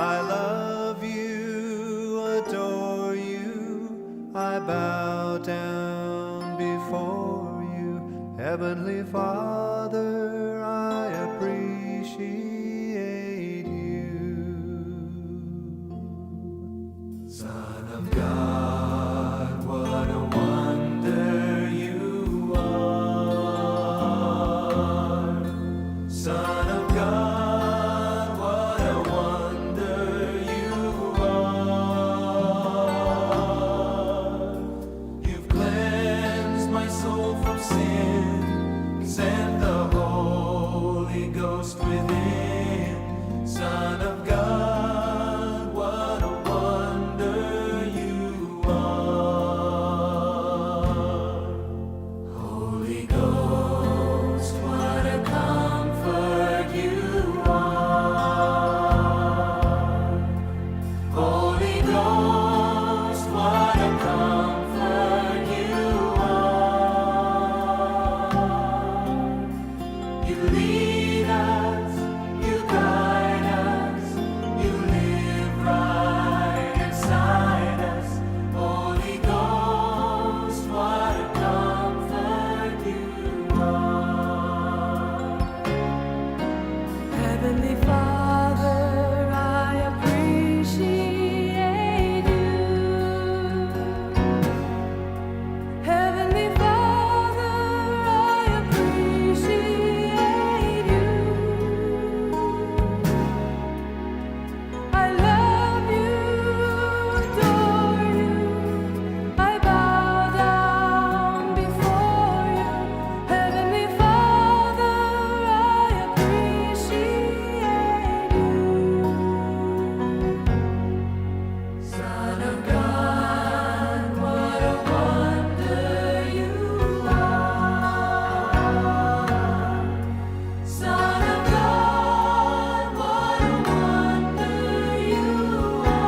I love you, adore you, I bow down before you. Heavenly Father, I appreciate you. Son of God, what a wonder you are. Son of God, what a wonder you are. You've cleansed my soul from sin, sent the Holy Ghost within. Son of God, what a wonder you are. Holy Ghost, what a comfort you are. Holy Ghost, what a comfort you are. You lead us, you guide us, you live right inside us. Holy Ghost, what a comfort you are. Heavenly Father, I appreciate you. Heavenly Father, I appreciate you. I love you, adore you. I bow down before you. Heavenly Father, I appreciate you. Son of God, what a wonder you are. Son of God, what a wonder you are.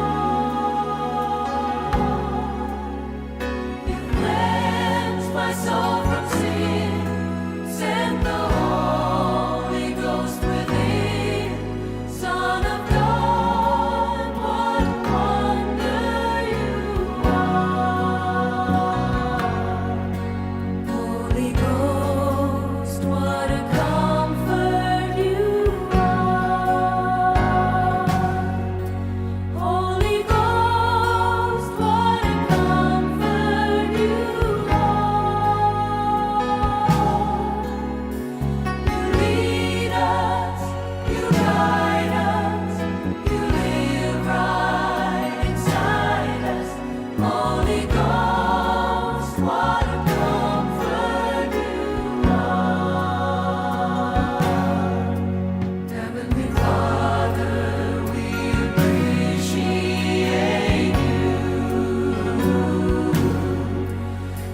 You cleansed my soul from sin, sent the Holy Ghost within. Son of God, what a wonder you are. Holy Ghost, what a comfort you are. Holy Ghost, what a comfort you are. You lead us, you guide us, you live right inside us. Holy Ghost, what a comfort you are. Heavenly Father, we appreciate you.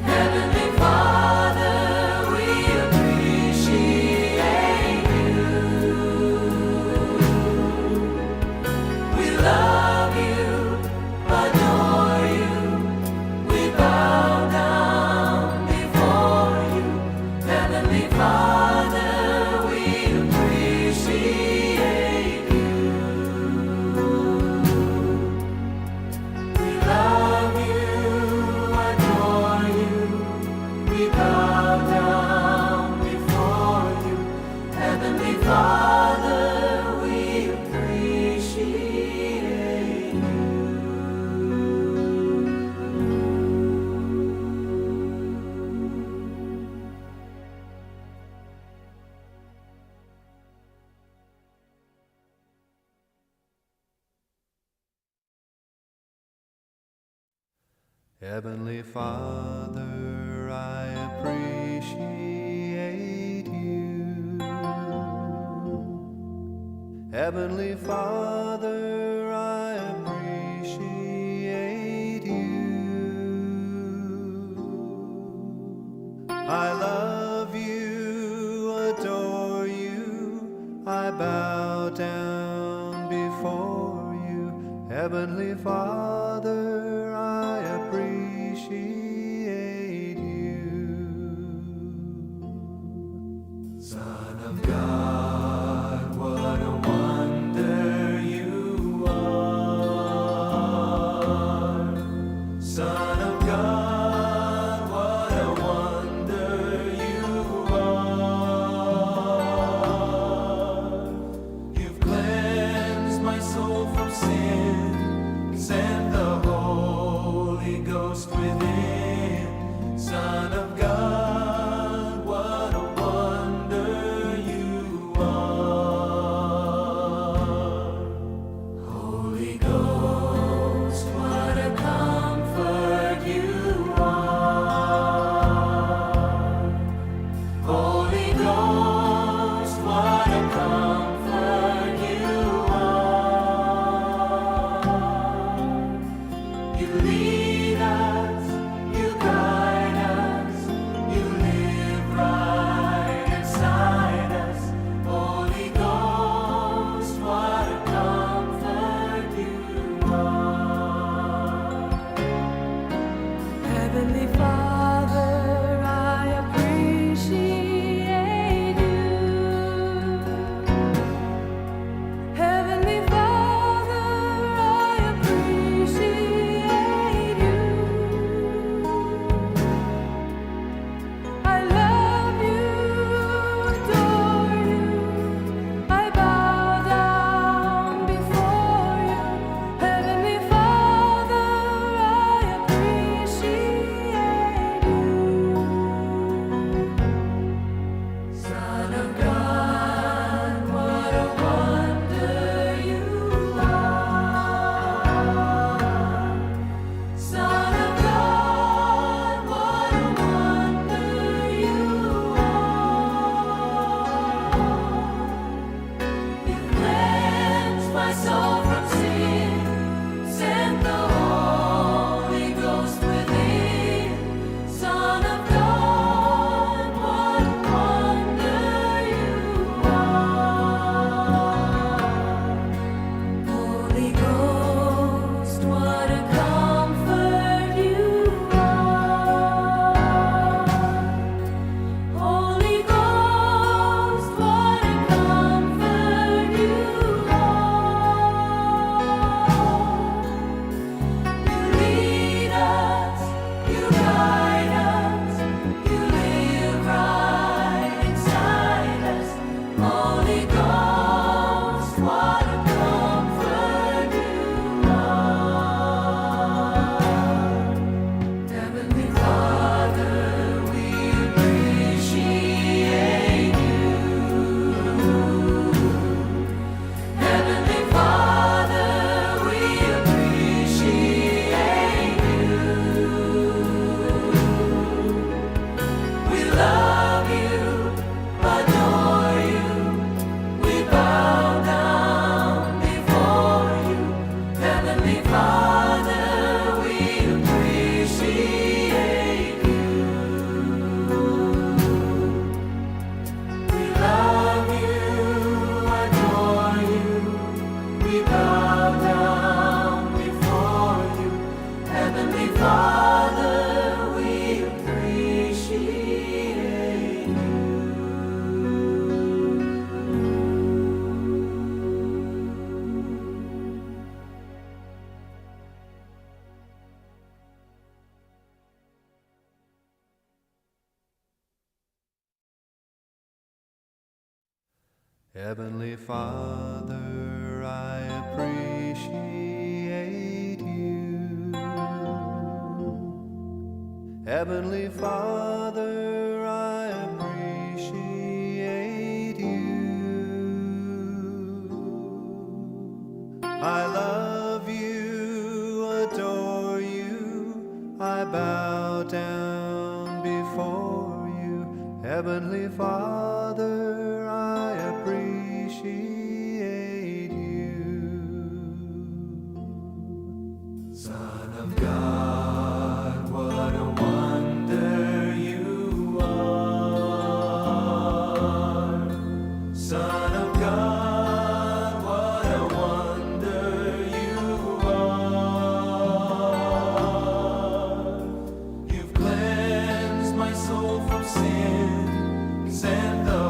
Heavenly Father, we appreciate you. We love you, adore you. We bow down before you. Heavenly Father, we appreciate you. We love you, adore you. We bow down before you. Heavenly Father, we appreciate you. Heavenly Father, I appreciate you. Heavenly Father, I appreciate you. I love you, adore you, I bow down before you. Heavenly Father, I appreciate you. Son of God, what a wonder you are. Ghost, what a comfort you are. Heavenly Father, we appreciate you. Heavenly Father, we appreciate you. We love you, adore you. We bow down before you. Heavenly Father, we appreciate you. We love you, adore you. We bow down before you. Heavenly Father, we appreciate you. Heavenly Father, I appreciate you. Heavenly Father, I appreciate you. I love you, adore you, I bow down before you. Heavenly Father, I appreciate you. Son of God, what a wonder you are. Son of God, what a wonder you are. You've cleansed my soul from sin, sent the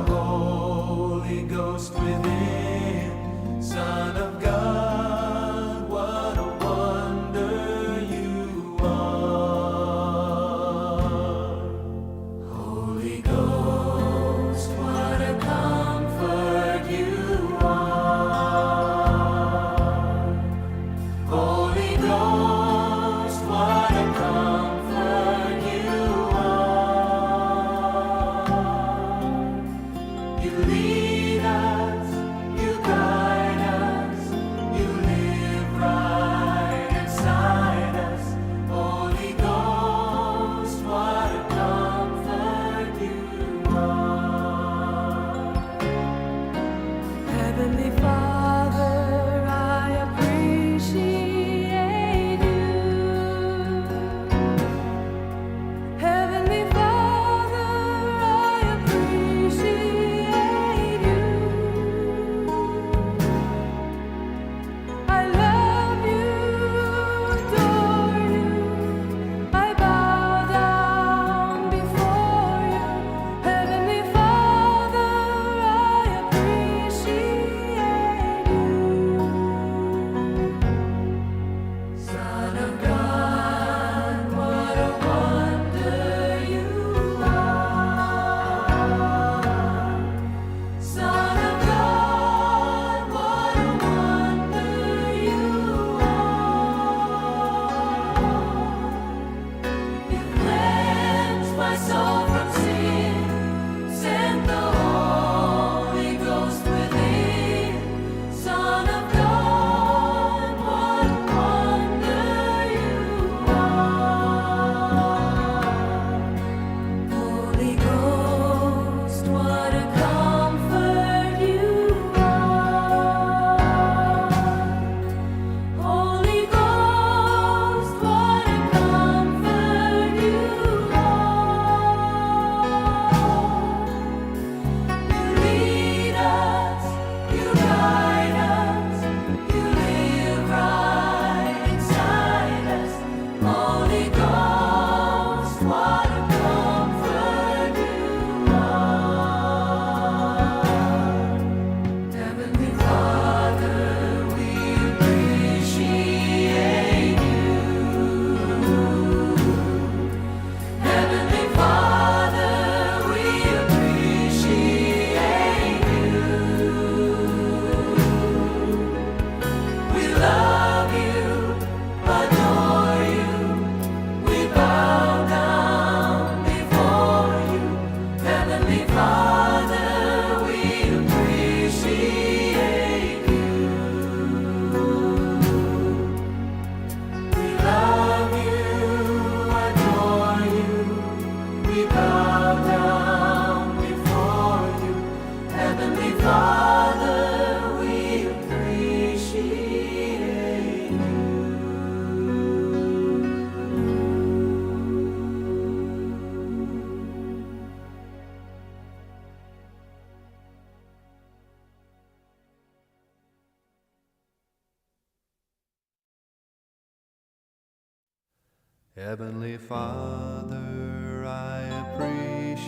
Heavenly Father, I appreciate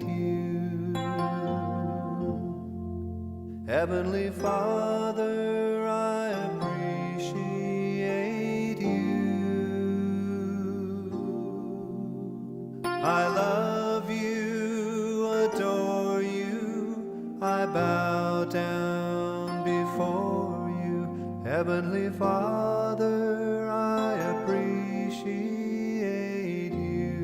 you. Heavenly Father, I appreciate you. I love you, adore you, I bow down before you. Heavenly Father, I appreciate you.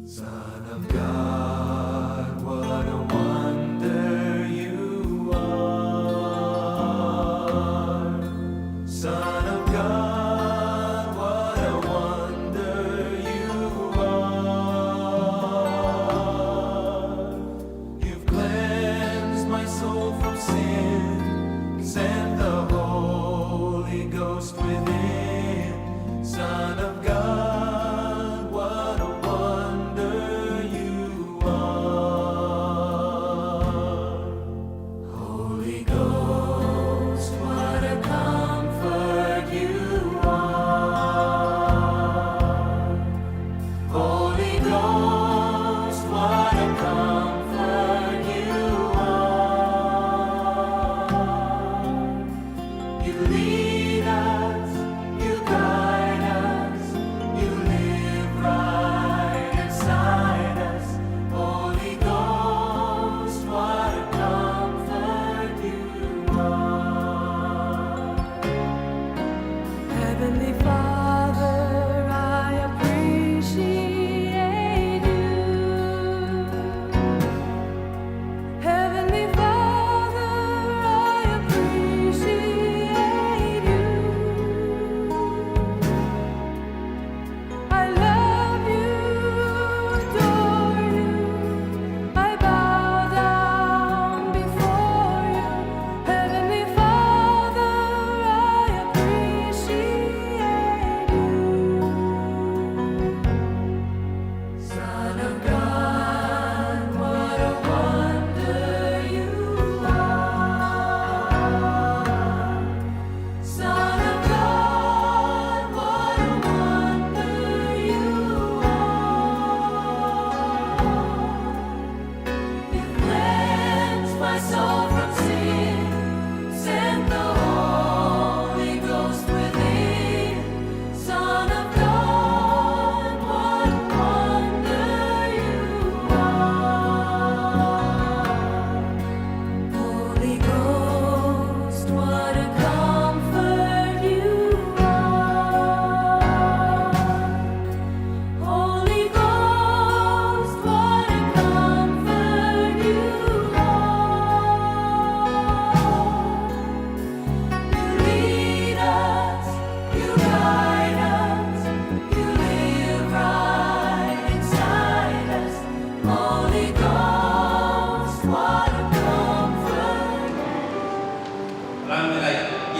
Son of God, what a wonder you are. Son of God, what a wonder you are. You've cleansed my soul from sin, sent the Holy Ghost within. Son of God, what a wonder you are. Holy Ghost, what a comfort you are. Holy Ghost, what a comfort you are. You lead us, you guide us, you live right inside us. Holy Ghost, what a comfort you are. Heavenly Father, I appreciate you. Heavenly Father, I appreciate you. I love you, adore you. I bow down before you. Heavenly Father, I appreciate you. Son of God, what a wonder you are. Son of God, what a wonder you are. You cleansed my soul from sin, sent the Holy Ghost within. Son of God, what a wonder you are. Holy Ghost, what a comfort you are. Holy Ghost, what a comfort you are. You lead us, you guide us, you live right inside us. Holy Ghost, what a comfort. 咱欲來吟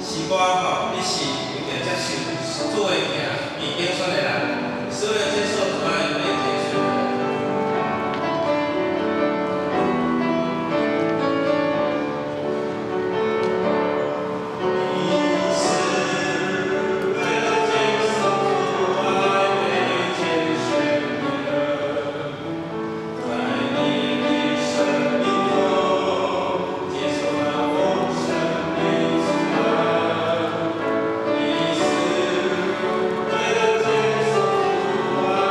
詩歌吼，你是為著接受主的疼而揀選的人，是為了接受主愛被揀選的人。你是為了接受主愛被揀選的人，在你的生命中接受那豐盛的慈愛。你是為了接受主愛。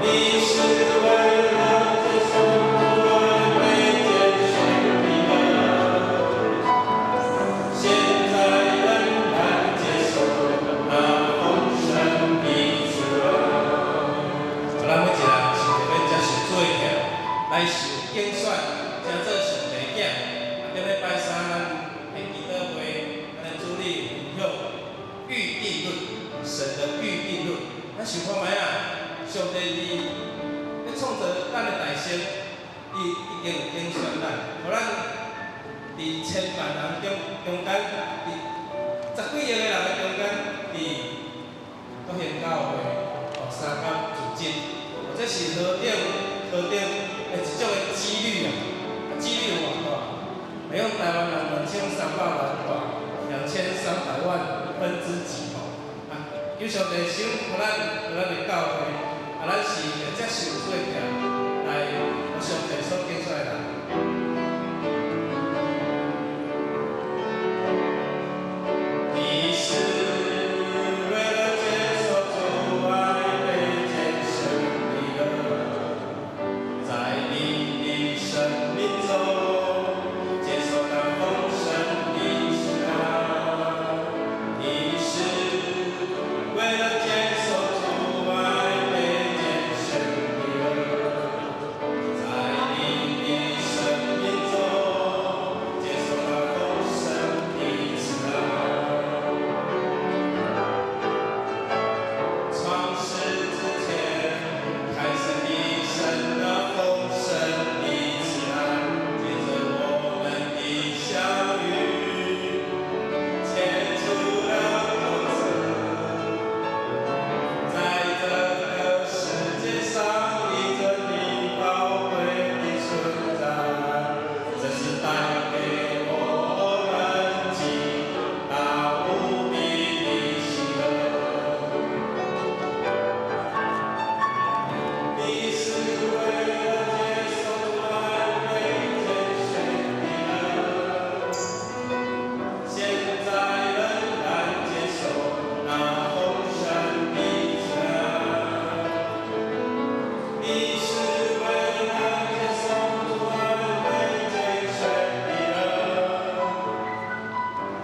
你是為了接受主愛被揀選的人，現在仍然接受那豐盛的慈愛。咱每一人是著欲接受主的疼，來受揀選，成做上帝囝。啊，頂禮拜三咱佇祈禱會，咱的主日分享預定論，神的預定論。咱想看覓啊？上帝佇咧創造咱的大生，伊已經有揀選咱，予咱佇千萬人中間，佇十幾億個人的中間，佇國興教會哦三工組織，這是何等的一種的幾率啊！幾率有偌大？用台灣人2300萬大，2300萬分之幾吼？啊，求上帝賞予咱，予咱的教會，啊，咱是會接受主的疼，來予上帝所揀選的人。你是為了接受主愛被揀選的人，在你的生命中接受那豐盛的慈愛。你是為了接受主愛被揀選的人，在你的生命中接受那豐盛的慈愛。創世之前，開始你神的豐盛的慈愛，借著我們的相遇，結出了果子。在這個世界上，因著你寶貴的存在，這是帶給我們極大無比的喜樂。你是為了接受主愛被揀選的人，現在仍然接受那豐盛的慈愛。你是為了接受主愛被揀選的人，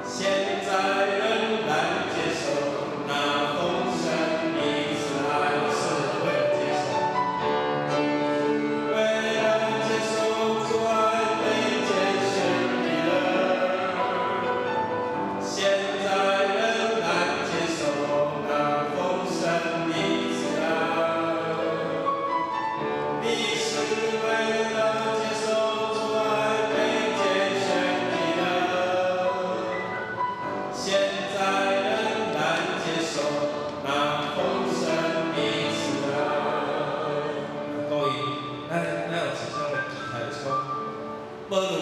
現在仍然接受那豐盛的慈愛，是為了接受，為了接受主愛被揀選的人，現在仍然接受那豐盛的慈愛。你是為了接受主愛被揀選的人，現在仍然接受那豐盛的慈愛。各位，咱有一種的期待，就是講，無論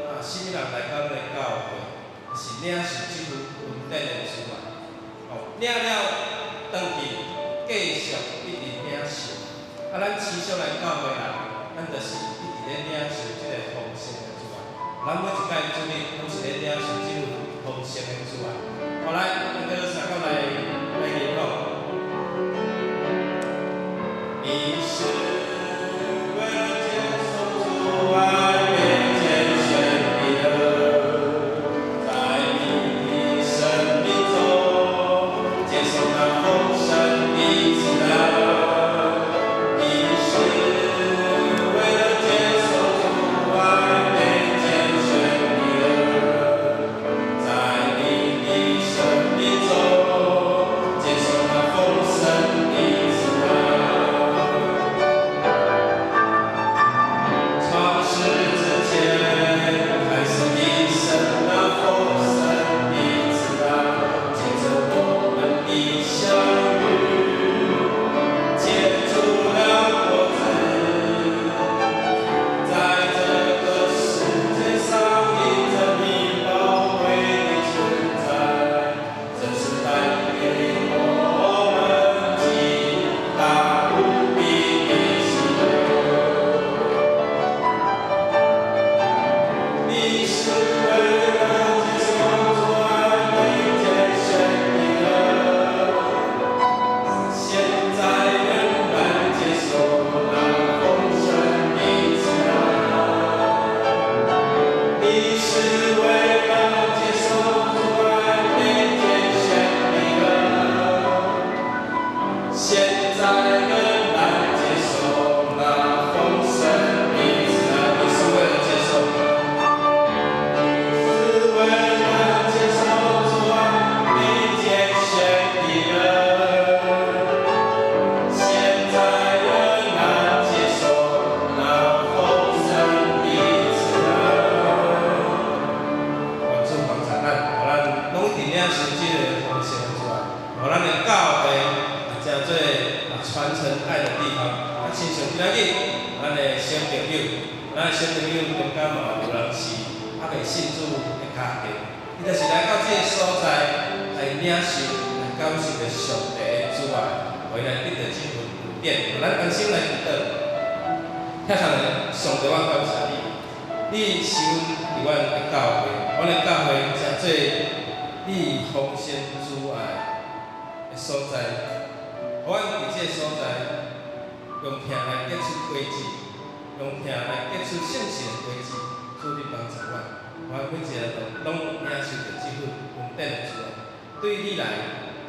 啊，啥物人來到咱的教會，是領受這份恩典的慈愛，哦，領了轉去繼續一直領受。啊，咱持續來教會人，咱就是一直咧領受這個豐盛的慈愛。咱每一擺主日攏是咧領受這份豐盛的慈愛。好，來，咱閣相共來吟講。你是為了接受主愛被揀選的人，在你的生命中接受那豐盛的慈愛。你是為了接受主愛被揀選的人，在你的生命中接受那豐盛的慈愛。今仔日咱的小朋友，咱的小朋友中間嘛有人是猶未信主的家庭，伊就是來到這個所在來領受、來感受著上帝的慈愛，予伊來得著這份恩典。咱同心來祈禱，天上的上帝，我感謝你，你收阮佇阮的教會，阮的教會成做你豐盛慈愛的所在，予阮佇這個所在用疼來結出果子，用疼來結出聖神的果子，主你幫助阮，阮每一個人攏領受著這份恩典的慈愛，對你來，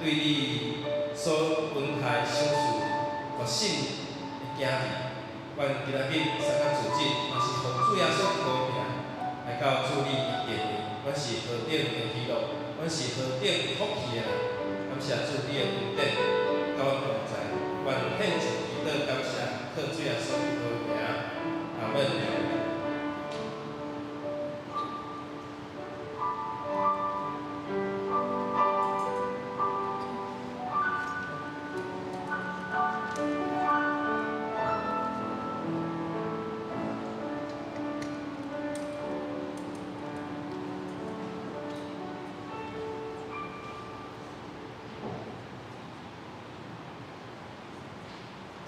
對你所恩待賞賜予信的囝兒，阮今仔日相共組織，嘛是奉主耶穌基督的名來到主你的殿裡，阮是何等的喜樂，阮是何等有福氣的人，感謝主你的恩典，佮阮同在，阮獻上祈禱感謝，靠主耶穌基督的名，阿門。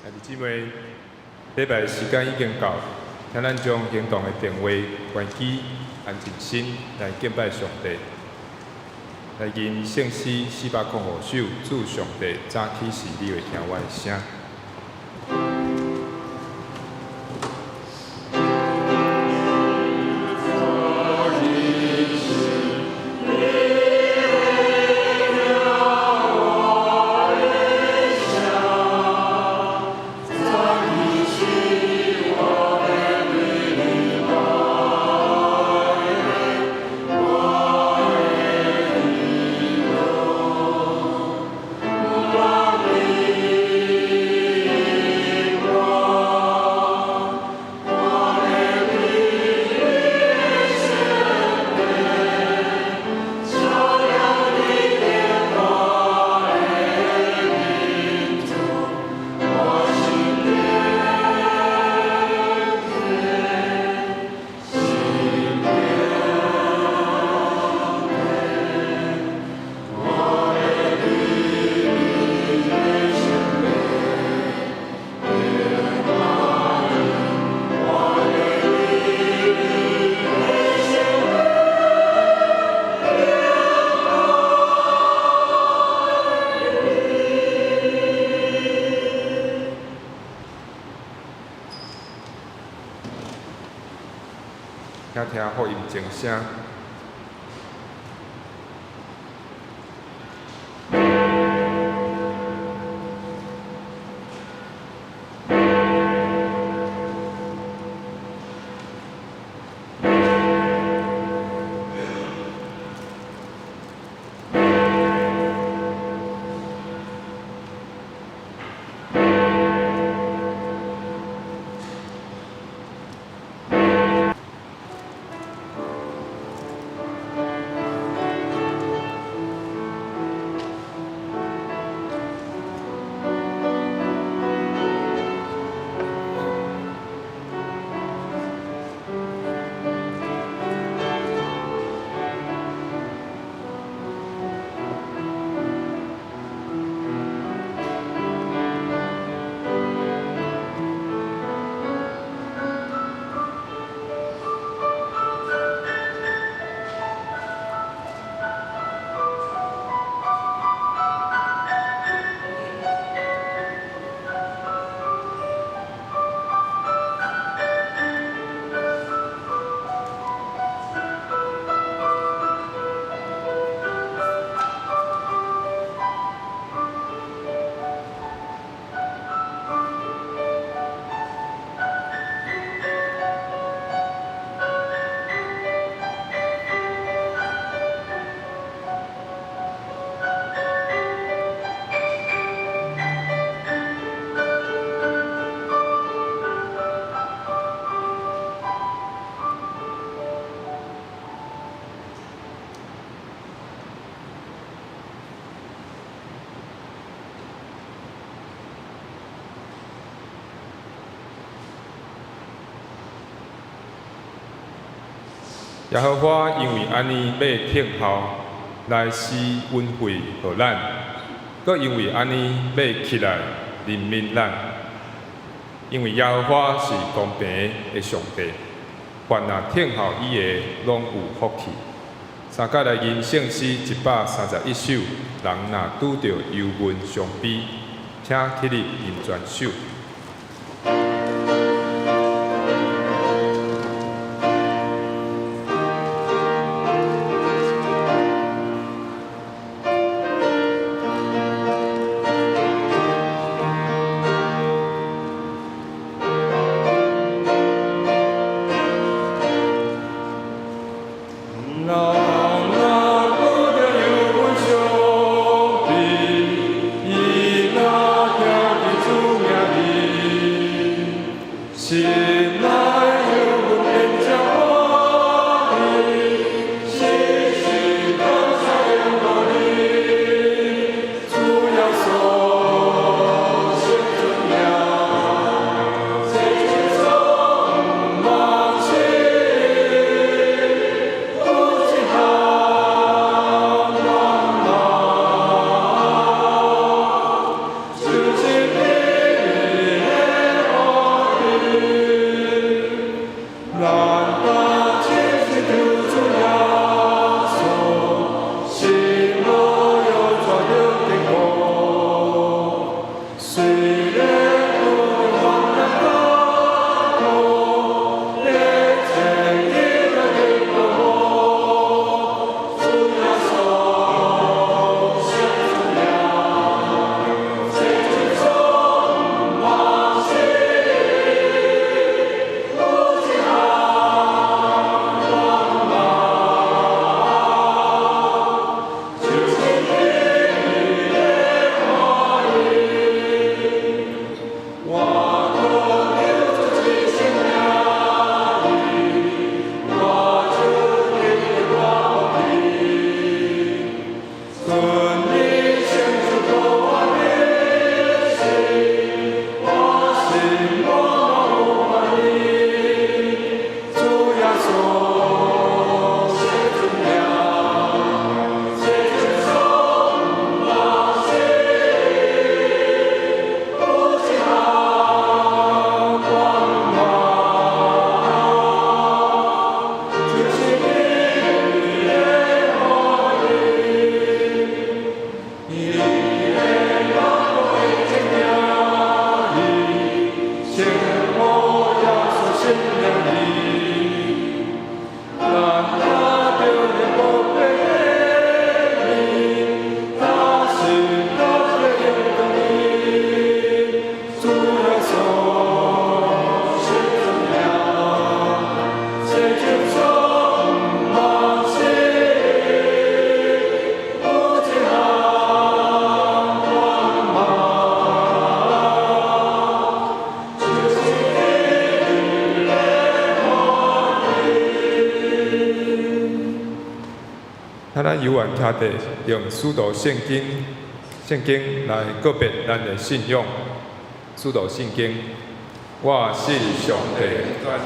兄弟姊妹，禮拜時間已經到，請咱將行動的電話關機，安靜心來敬拜上帝。來吟聖詩405首，主上帝早起時，你會聽我的聲。聽聽福音鐘聲。耶和華因為按呢欲聽候來施恩惠予咱，閣因為按呢欲起來憐憫咱。因為耶和華是公平的上帝，凡若聽候伊的，攏有福氣。三佮來吟聖詩131首，人若拄著憂悶傷悲，請起立吟全首。人若拄著憂悶傷悲，伊若聽見主名字，心內憂悶便將無去，時時感謝永無你，主耶穌聖尊名，這一生毋忘失。有一項願望，就是你的奧秘。咱當親身求主耶穌，心無有帶著堅固，雖然拄著患難艱苦，一切依然永無主耶穌聖尊名，這一生毋忘失。有一項願望，就是你的奧秘。我閣留住這生命我就得到我福氣。尊你聖主給我的心，我心無有懷疑。主耶穌聖尊名，這一生毋忘失。有一項願望，就是你的奧秘。你的寶貴的名字，聖母耶穌聖名字，咱若著你寶貝的名，他心都會永遠主耶穌聖尊名，這一生毋忘失。有一項願望，就是你的奧秘。咱猶原徛佇用使徒聖經，聖經來告別咱的信仰。使徒聖經，我信上帝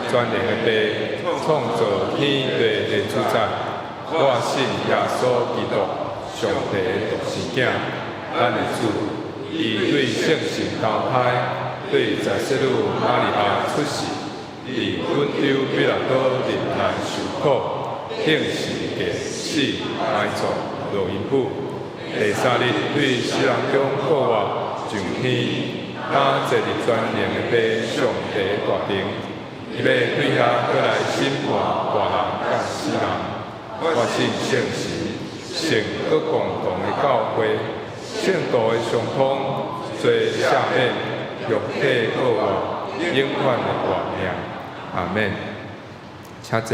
全能的父，創造天地的主宰。我信耶穌基督，上帝的獨生囝，咱的主。伊對聖神投胎，對在聖女瑪利亞出世，佇本丟彼拉多任內受苦，釘十字架死埋葬落陰府。第三日對死人中復活上天，他坐佇全能的父上帝大爿，伊欲對遐閣來審判活人佮死人。我信聖神，聖閣共同的教會，聖徒的相通，罪赦免，肉體復活，永遠的活命。阿門。請坐。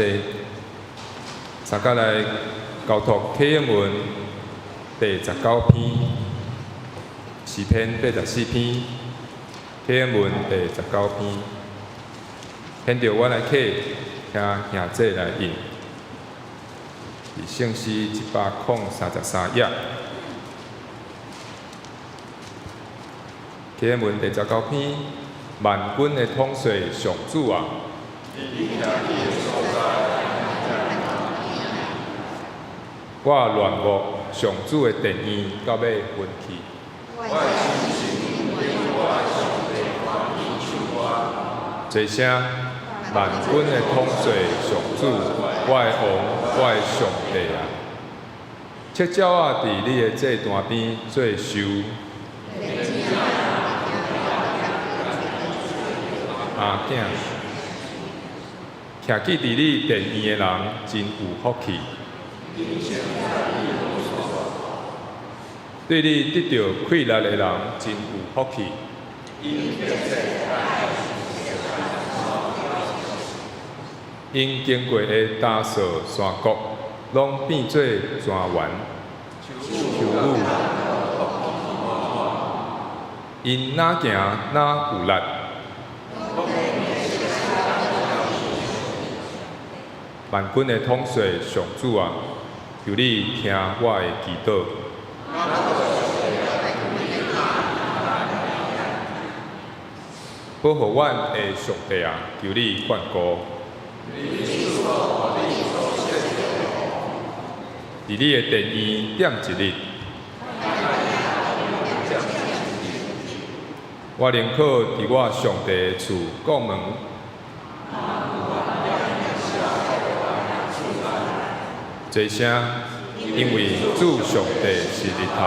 三佮來交託啟應文第19篇，詩篇84篇，啟應文第19篇。現著我來啟，請兄姐來印。佇聖詩133頁。啟應文第19篇，萬軍的統帥上主啊！你徛起的所在，我戀慕上主的殿院到欲昏去。齊聲，萬軍的統帥上主，我的王，我的上帝啊！赤鳥仔佇你的祭壇邊做壽。阿囝，徛記佇你殿院的人真有福氣。對你得著氣力的人真有福氣。𪜶經過的達索山谷，攏變做莊園。丘魯，𪜶若行若有力。萬軍的統帥上主啊，求你聽我的祈禱。保護阮的上帝啊，求你眷顧。佇你的殿院踮一日，我寧可佇我上帝的厝顧門。齊聲，因為主上帝是日頭，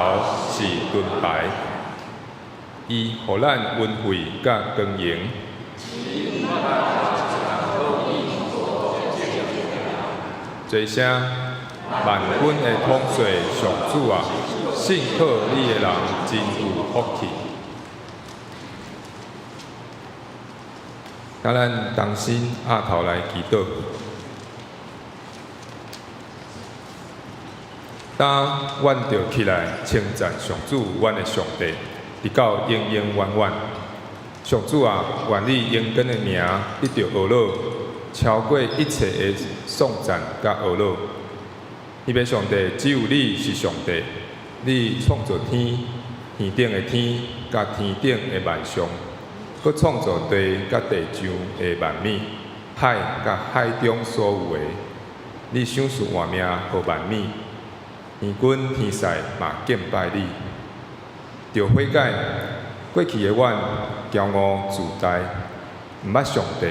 是盾牌，伊予咱恩惠佮光榮。齊聲，萬軍的統帥上主啊，信靠你的人真有福氣。請咱同心徛頭來祈禱。今阮著起來稱讚上主，阮的上帝，直到永永遠遠。上主啊，願你榮光的名得著呵咾，超過一切的頌讚佮呵咾。彼个上帝，只有你是上帝，你創造天、天頂的天，佮天頂的萬象，閣創造地佮地上的萬物，海佮海中所有的。你賞賜活命予萬物，天君天使嘛敬拜你。著悔改，過去的阮驕傲自大，毋捌上帝，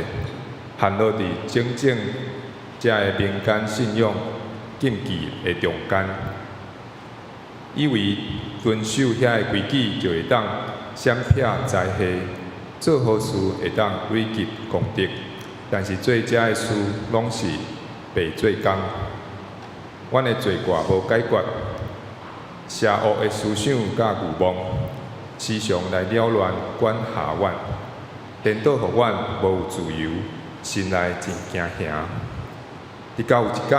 陷落佇種種遮的民間信仰禁忌的中間，以為遵守遐的規矩就會當閃避災禍，做好事會當累積功德，但是做遮的事攏是白做工。阮的罪過無解決，邪惡的思想佮慾望，時常來擾亂管轄阮，顛倒予阮無有自由，心內真驚嚇。直到有一工，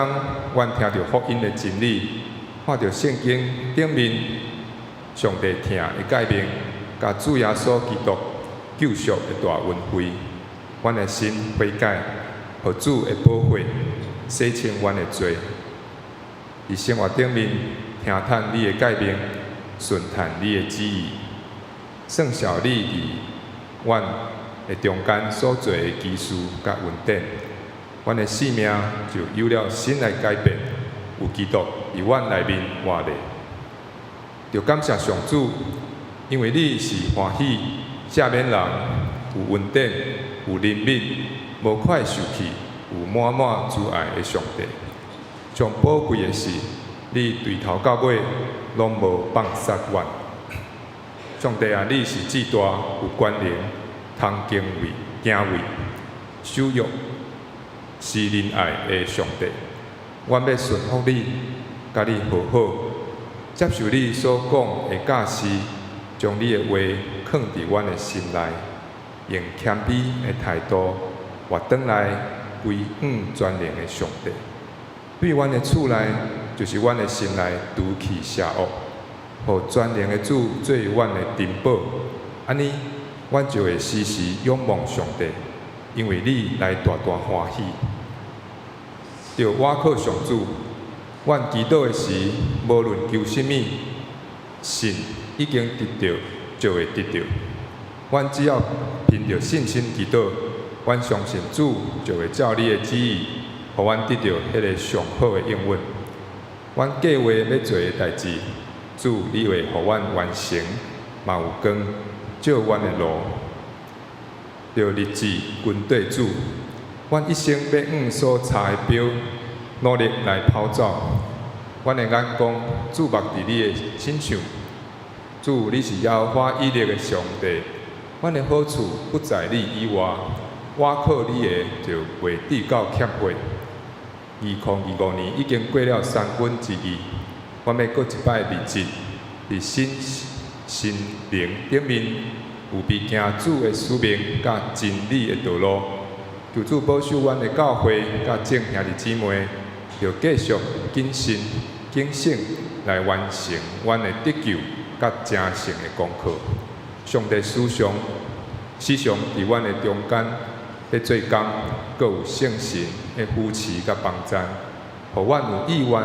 阮聽著福音的真理，看著聖經頂面上帝疼的誡命，佮主耶穌基督救贖的大恩惠，阮的心悔改，予主的寶血洗清阮的罪。佇生活頂面聽趁你的誡命，順趁你的旨意，算數你佇阮的中間所做的奇事佮恩典，阮的性命就有了新的改變。有基督佇阮內面活咧，著感謝上主，因為你是歡喜赦免人，有恩典，有憐憫，無快受氣，有滿滿慈愛的上帝。上寶貴的是，你對頭到尾攏無放殺阮。上帝啊，你是至大有權能，通敬畏、敬畏、守約、施仁愛的上帝。阮欲順服你，佮你和好，接受你所講的教示，將你的話囥佇阮的心內，用謙卑的態度活轉來歸向全能的上帝。對阮的厝內，就是阮的心內除去邪惡，予全能的主做阮的珍寶。按呢，阮就會時時仰望上帝，因為你來大大歡喜。著倚靠上主，阮祈禱的時，無論求啥物，信已經得著，就會得著。阮只要憑著信心祈禱，阮相信主就會照你的旨意，予阮得著彼个上好的應允。阮計劃欲做的代誌，主你會予阮完成，嘛有光照阮的路。著立志跟綴主，阮一生欲往所插的標，努力來跑走。阮的眼光注目佇你的身上，主，你是耶和華以勒的上帝。阮的好處不在你以外，倚靠你的就袂致到欠缺。2025年已經過了三分之二，阮欲閣一擺立志，佇身心靈頂面有備行主的使命佮真理的道路。求主保守阮的教會佮眾兄弟姊妹，著繼續謹慎警醒來完成阮的得救佮成聖的功課。上帝時常時常佇阮的中間咧做工，閣有聖神的扶持佮幫贊，予阮有意願、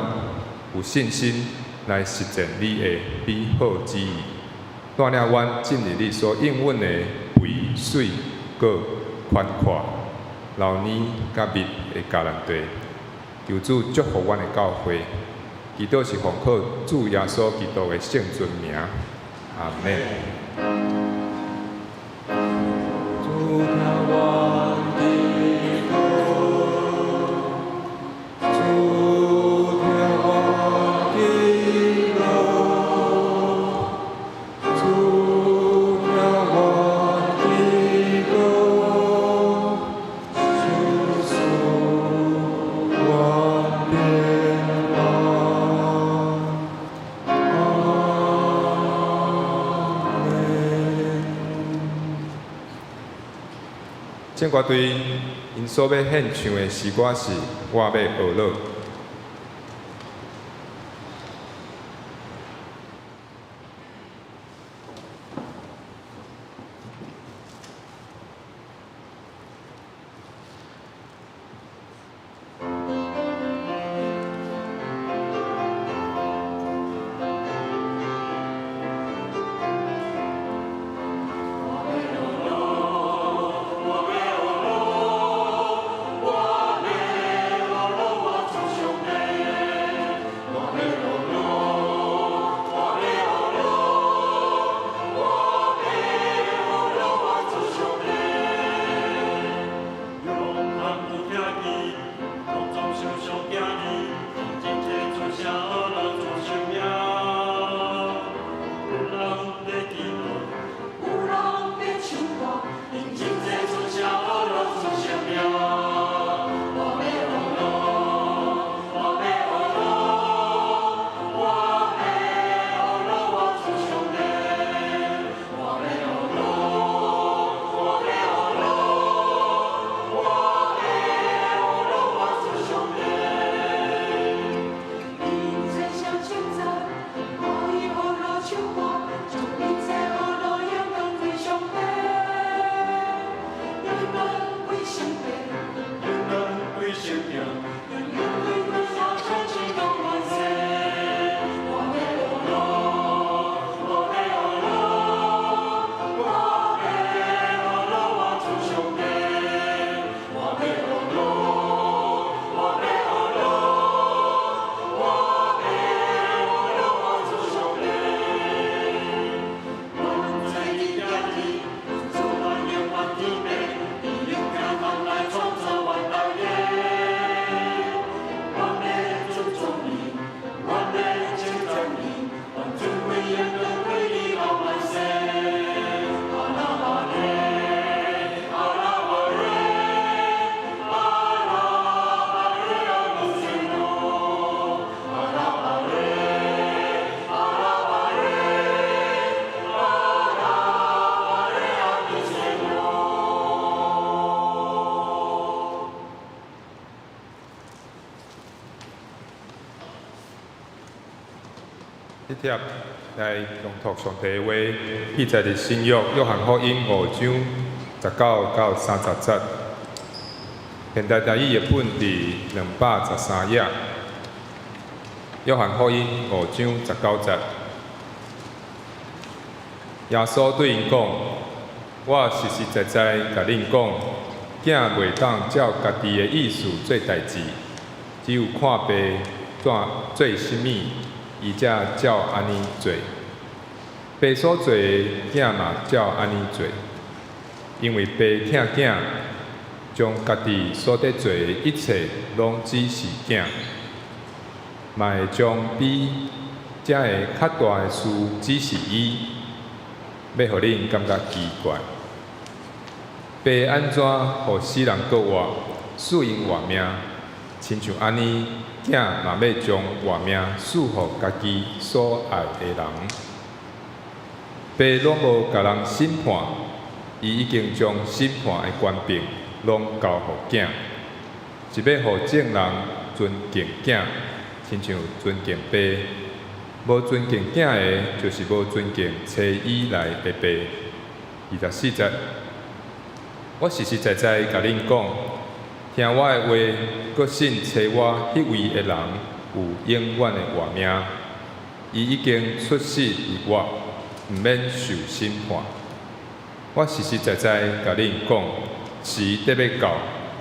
有信心來實踐你的美好旨意，帶領阮進入你所應允的肥水閣寬闊、流奶佮蜜的迦南地。求主祝福阮的教會，祈禱是奉靠主耶穌基督的聖尊名，阿們。主聽阮的歌，主聽阮的歌，主聽阮的歌，求賜阮平安。阿們。聖歌隊𪜶所欲獻唱的詩歌是《我欲學樂》。這帖來誦讀上帝的話，記載佇新約約翰福音5章19到30節。現代台語譯本佇213頁。約翰福音5章19節，耶穌對𪜶講：我實實在在共恁講，囝袂當照家己的意思做代誌，只有看爸怎做啥物，伊才照按呢做。爸所做的，囝嘛照按呢做。因為爸疼囝，將家己所得做的一切攏指示囝，嘛會將比這个較大的事指示伊，欲予恁感覺奇怪。爸按怎予死人閣活，賜𪜶活命，親像按呢，囝嘛欲將活命賜予家己所愛的人。爸攏無共人審判，伊已經將審判的權柄攏交予囝，是欲予眾人尊敬囝，親像尊敬爸。無尊敬囝的，就是無尊敬差伊來的爸。24節，我實實在在共恁講，聽我的話，閣信差我彼位的人，有永遠的活命。伊已經出死入活，毋免受審判。我實實在在共恁講，時得欲到，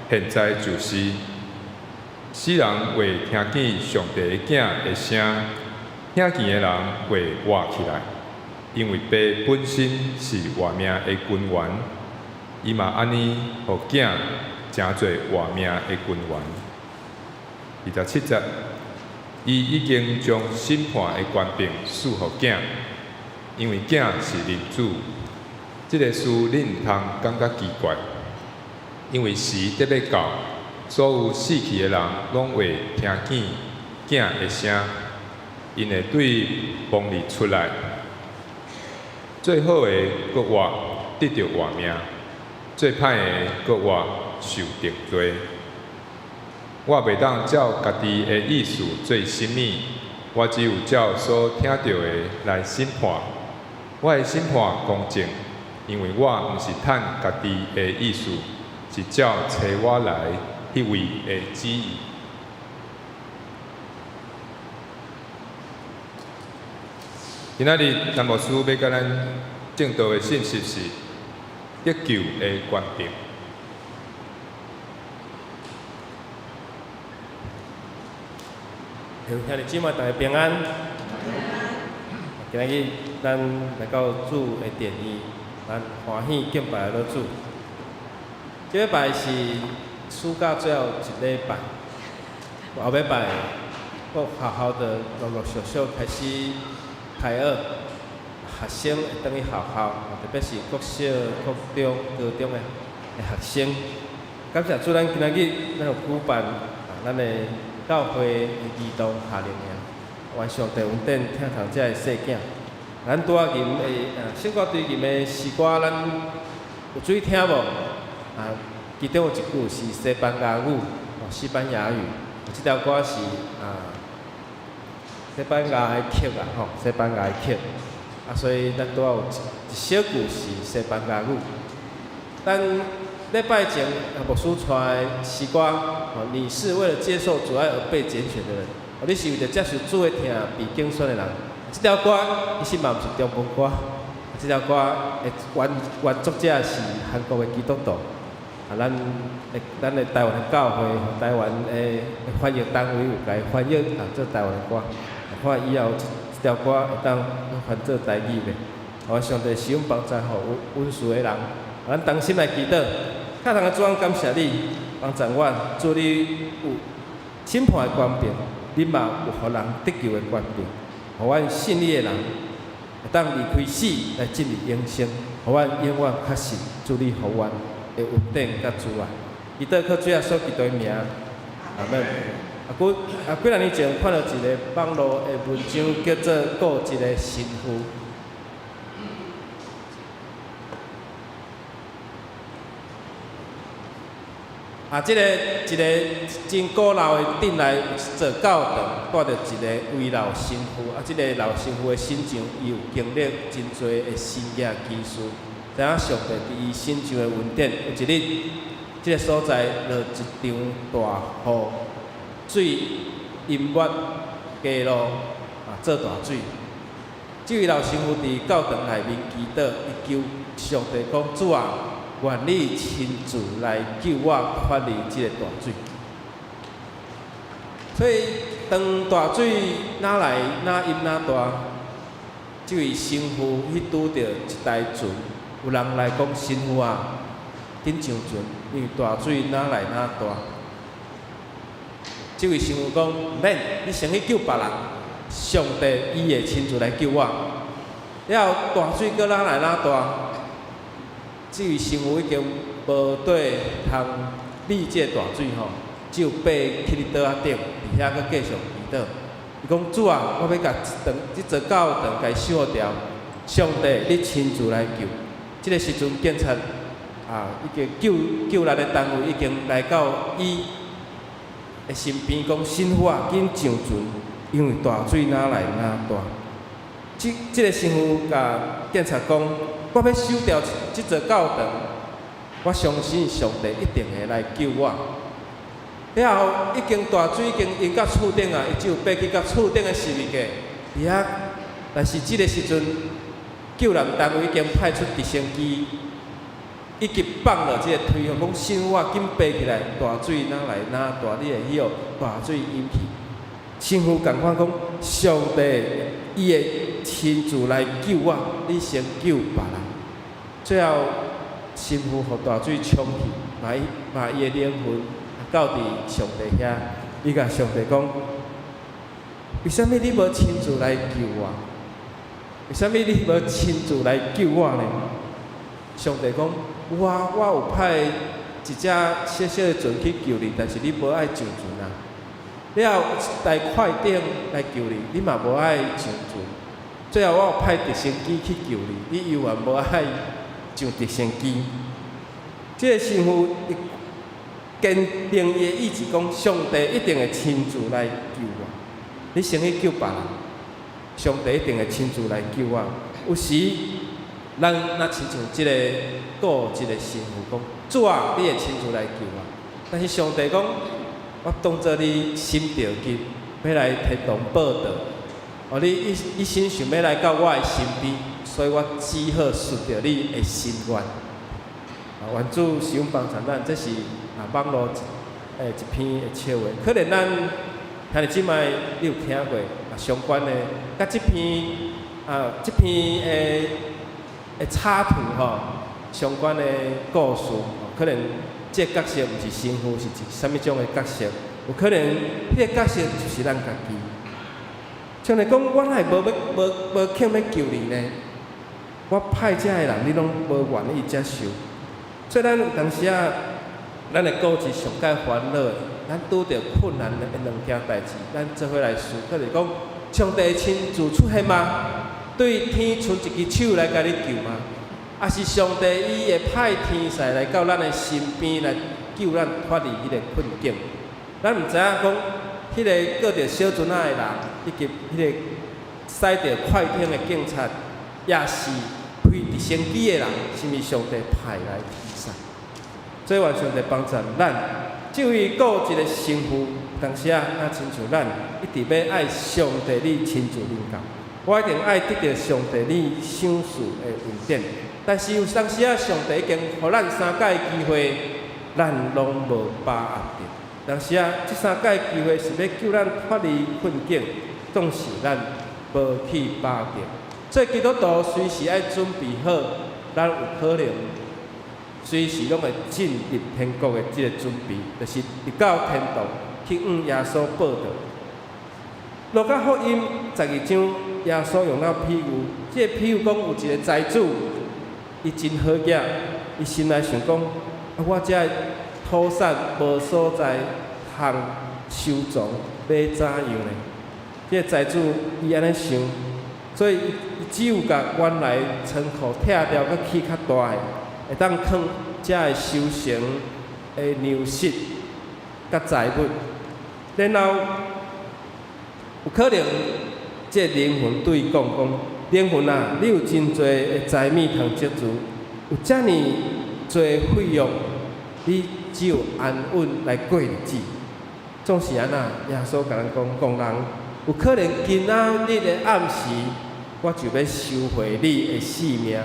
現在就是。死人會聽見上帝的囝的聲，聽見的人會活起來。因為爸本身是活命的根源，伊嘛按呢予囝成做活命的根源。27節，伊已經將審判的權柄賜予囝，因為囝是人子。這个事恁毋通感覺奇怪，因為時得欲到，所有死去的人攏會聽見囝的聲，𪜶會對墓裡出來。做好的閣活，得著活命；做歹的閣活，受定罪。我袂當照家己的意思做啥物，我只有照所聽著的來審判。我的審判公正，因為我毋是趁家己的意思，是照差我來彼位的旨意。今仔日陳牧師欲共咱證道的信息是得救的權柄。兄弟姊妹，大家平安。今仔日咱來到主的殿裡，咱歡喜敬拜咱主。這禮拜是暑假最後一禮拜，後禮拜閣學校就陸陸續續開始開學，學生會轉去學校，特別是國小、國中、高中的學生。感謝主，咱今仔日咱有舉辦咱的教會的兒童夏令營，願上帝恩典疼疼這个細囝。咱拄仔吟的聖歌隊吟的詩歌，咱有注意聽無？啊，其中有一句是西班牙語，西班牙語，這條歌是西班牙的曲啊，吼，西班牙的曲。啊，所以咱拄仔有一小句是西班牙語。咱禮拜前牧師帶的詩歌，哦，你是為了接受主愛而被揀選的人，哦，你是為著接受主的疼被揀選的人。這條歌其實嘛毋是中文歌，這條歌的原作者是韓國的基督徒。啊，咱的台灣的教會、台灣的翻譯單位有共伊翻譯啊，做台灣的歌。看以後這條歌會當翻做台語袂？予上帝使用幫助，予有恩賜的人，咱同心來祈禱。教堂的主，感謝你幫助阮，主你有審判的權柄，你嘛有予人得救的權柄，予阮信你的人會當離開死來進入永生，予阮永遠確信主你予阮的恩典佮慈愛。祈禱靠主耶穌基督的名，阿門。啊，幾若年前看著一个網路的文章，叫做《顧一个神父》。啊，這个一个真古老的鎮內有一座教堂，蹛著一个位老神父。啊，這个老神父的身上，伊有經歷真濟的神蹟奇事，知影上帝佇伊身上的恩典。有一日，這个所在落一場大雨，水淹沒街路，啊，做大水。這位老神父佇教堂內面祈禱，伊求上帝講：主啊，願你親自來救我脫離這个大水。所以，當大水若來若淹若大，這位神父去拄著一台船，有人來講，神父啊，緊上船，因為大水若來若大。這位神父講，毋免，你先去救別人，上帝伊會親自來救我。了後大水閣若來若大，這位神父已經無綴通理這個大水吼，只有爬去佇桌仔頂，佇遐閣繼續祈禱。伊講，主啊，我欲共這這座教堂共收掉，上帝你親自來救。這个時陣警察啊，已經救難的單位已經來到伊的身邊，講，神父啊，緊上船，因為大水若來若大。這個神父共警察講，我欲收掉這座教堂，我相信上帝一定會來救我。了後已經大水已經淹到厝頂啊，伊只有爬去到厝頂的十字架佇遐。但是這个時陣，救難單位已經派出直升機，以及放落這个推，講神父啊，緊爬起來，大水若來若大，你會去予大水淹去。神父仝款講，上帝伊會親自來救我，你先救別人。最後，神父予大水沖去，嘛伊嘛伊的靈魂到佇上帝遐，伊共上帝講：為啥物你無親自來救我？為啥物你無親自來救我呢？上帝講：有啊，我有派一隻細細的船去救你，但是你無愛上船啊。了後一台快艇來救你，你嘛無愛上船。最後我有派直升機去救你，你猶原無愛上直升機。這个神父伊堅定伊的意志，講上帝一定會親自來救我。你先去救別人，上帝一定會親自來救我。有時咱若親像這个顧這个神父講，主啊，你會親自來救我。但是上帝講，我當做你心著急，欲來天堂報到。哦，你一心想欲來到我的身邊，所以我只好順著你的心願。啊，願主賜福幫助咱，這是啊網路一篇的笑話。可能咱兄弟姊妹你有聽過啊相關的，佮這篇的插圖吼相關的故事，可能這个角色毋是神父，是啥物種的角色？有可能彼个角色就是咱家己。像來講，我哪會無欲無無肯欲救你呢？我派遮的人，你攏無願意接受。所以咱有當時啊，咱的故事上蓋煩惱的，咱拄著困難的兩件代誌，咱做伙來思考，就是講，上帝親自出現嗎？對天伸一支手來共你救嗎？抑是上帝伊會派天使來到咱的身邊來救咱脫離彼個困境？咱毋知影講，彼个閣著小船仔的人，以及彼个駛著快艇的警察，抑是飛直升機的人，是毋是上帝派來天使？所以願上帝幫助咱，這位顧一个神父，當時啊，若親像咱一直欲愛上帝你親自臨到，我一定愛得著上帝你賞賜的恩典。但是有當時啊，上帝已經予咱三擺機會，咱攏無把握著。當時啊，這三擺機會是欲救咱脫離困境，總是咱無去把握。所以基督徒隨時愛準備好，咱有可能隨時攏會進入天國的這个準備，就是入到天堂去向耶穌報到。路加福音12章，耶穌用了比喻，這个比喻講有一个財主，伊真好額，伊心內想講：啊，我這土產無所在通收藏，欲怎樣呢？這个財主伊按呢想，所以伊只有共原來倉庫拆掉，閣起較大的，會當囥遮的收成的糧食佮財物。然後有可能，這個靈魂對伊講講：靈魂啊，你有真濟的財物通積聚，有遮爾濟費用，你只有安穩來過日子。總是按怎？耶穌共咱講，戇人有可能今仔日的暗時，我就欲收回你的性命，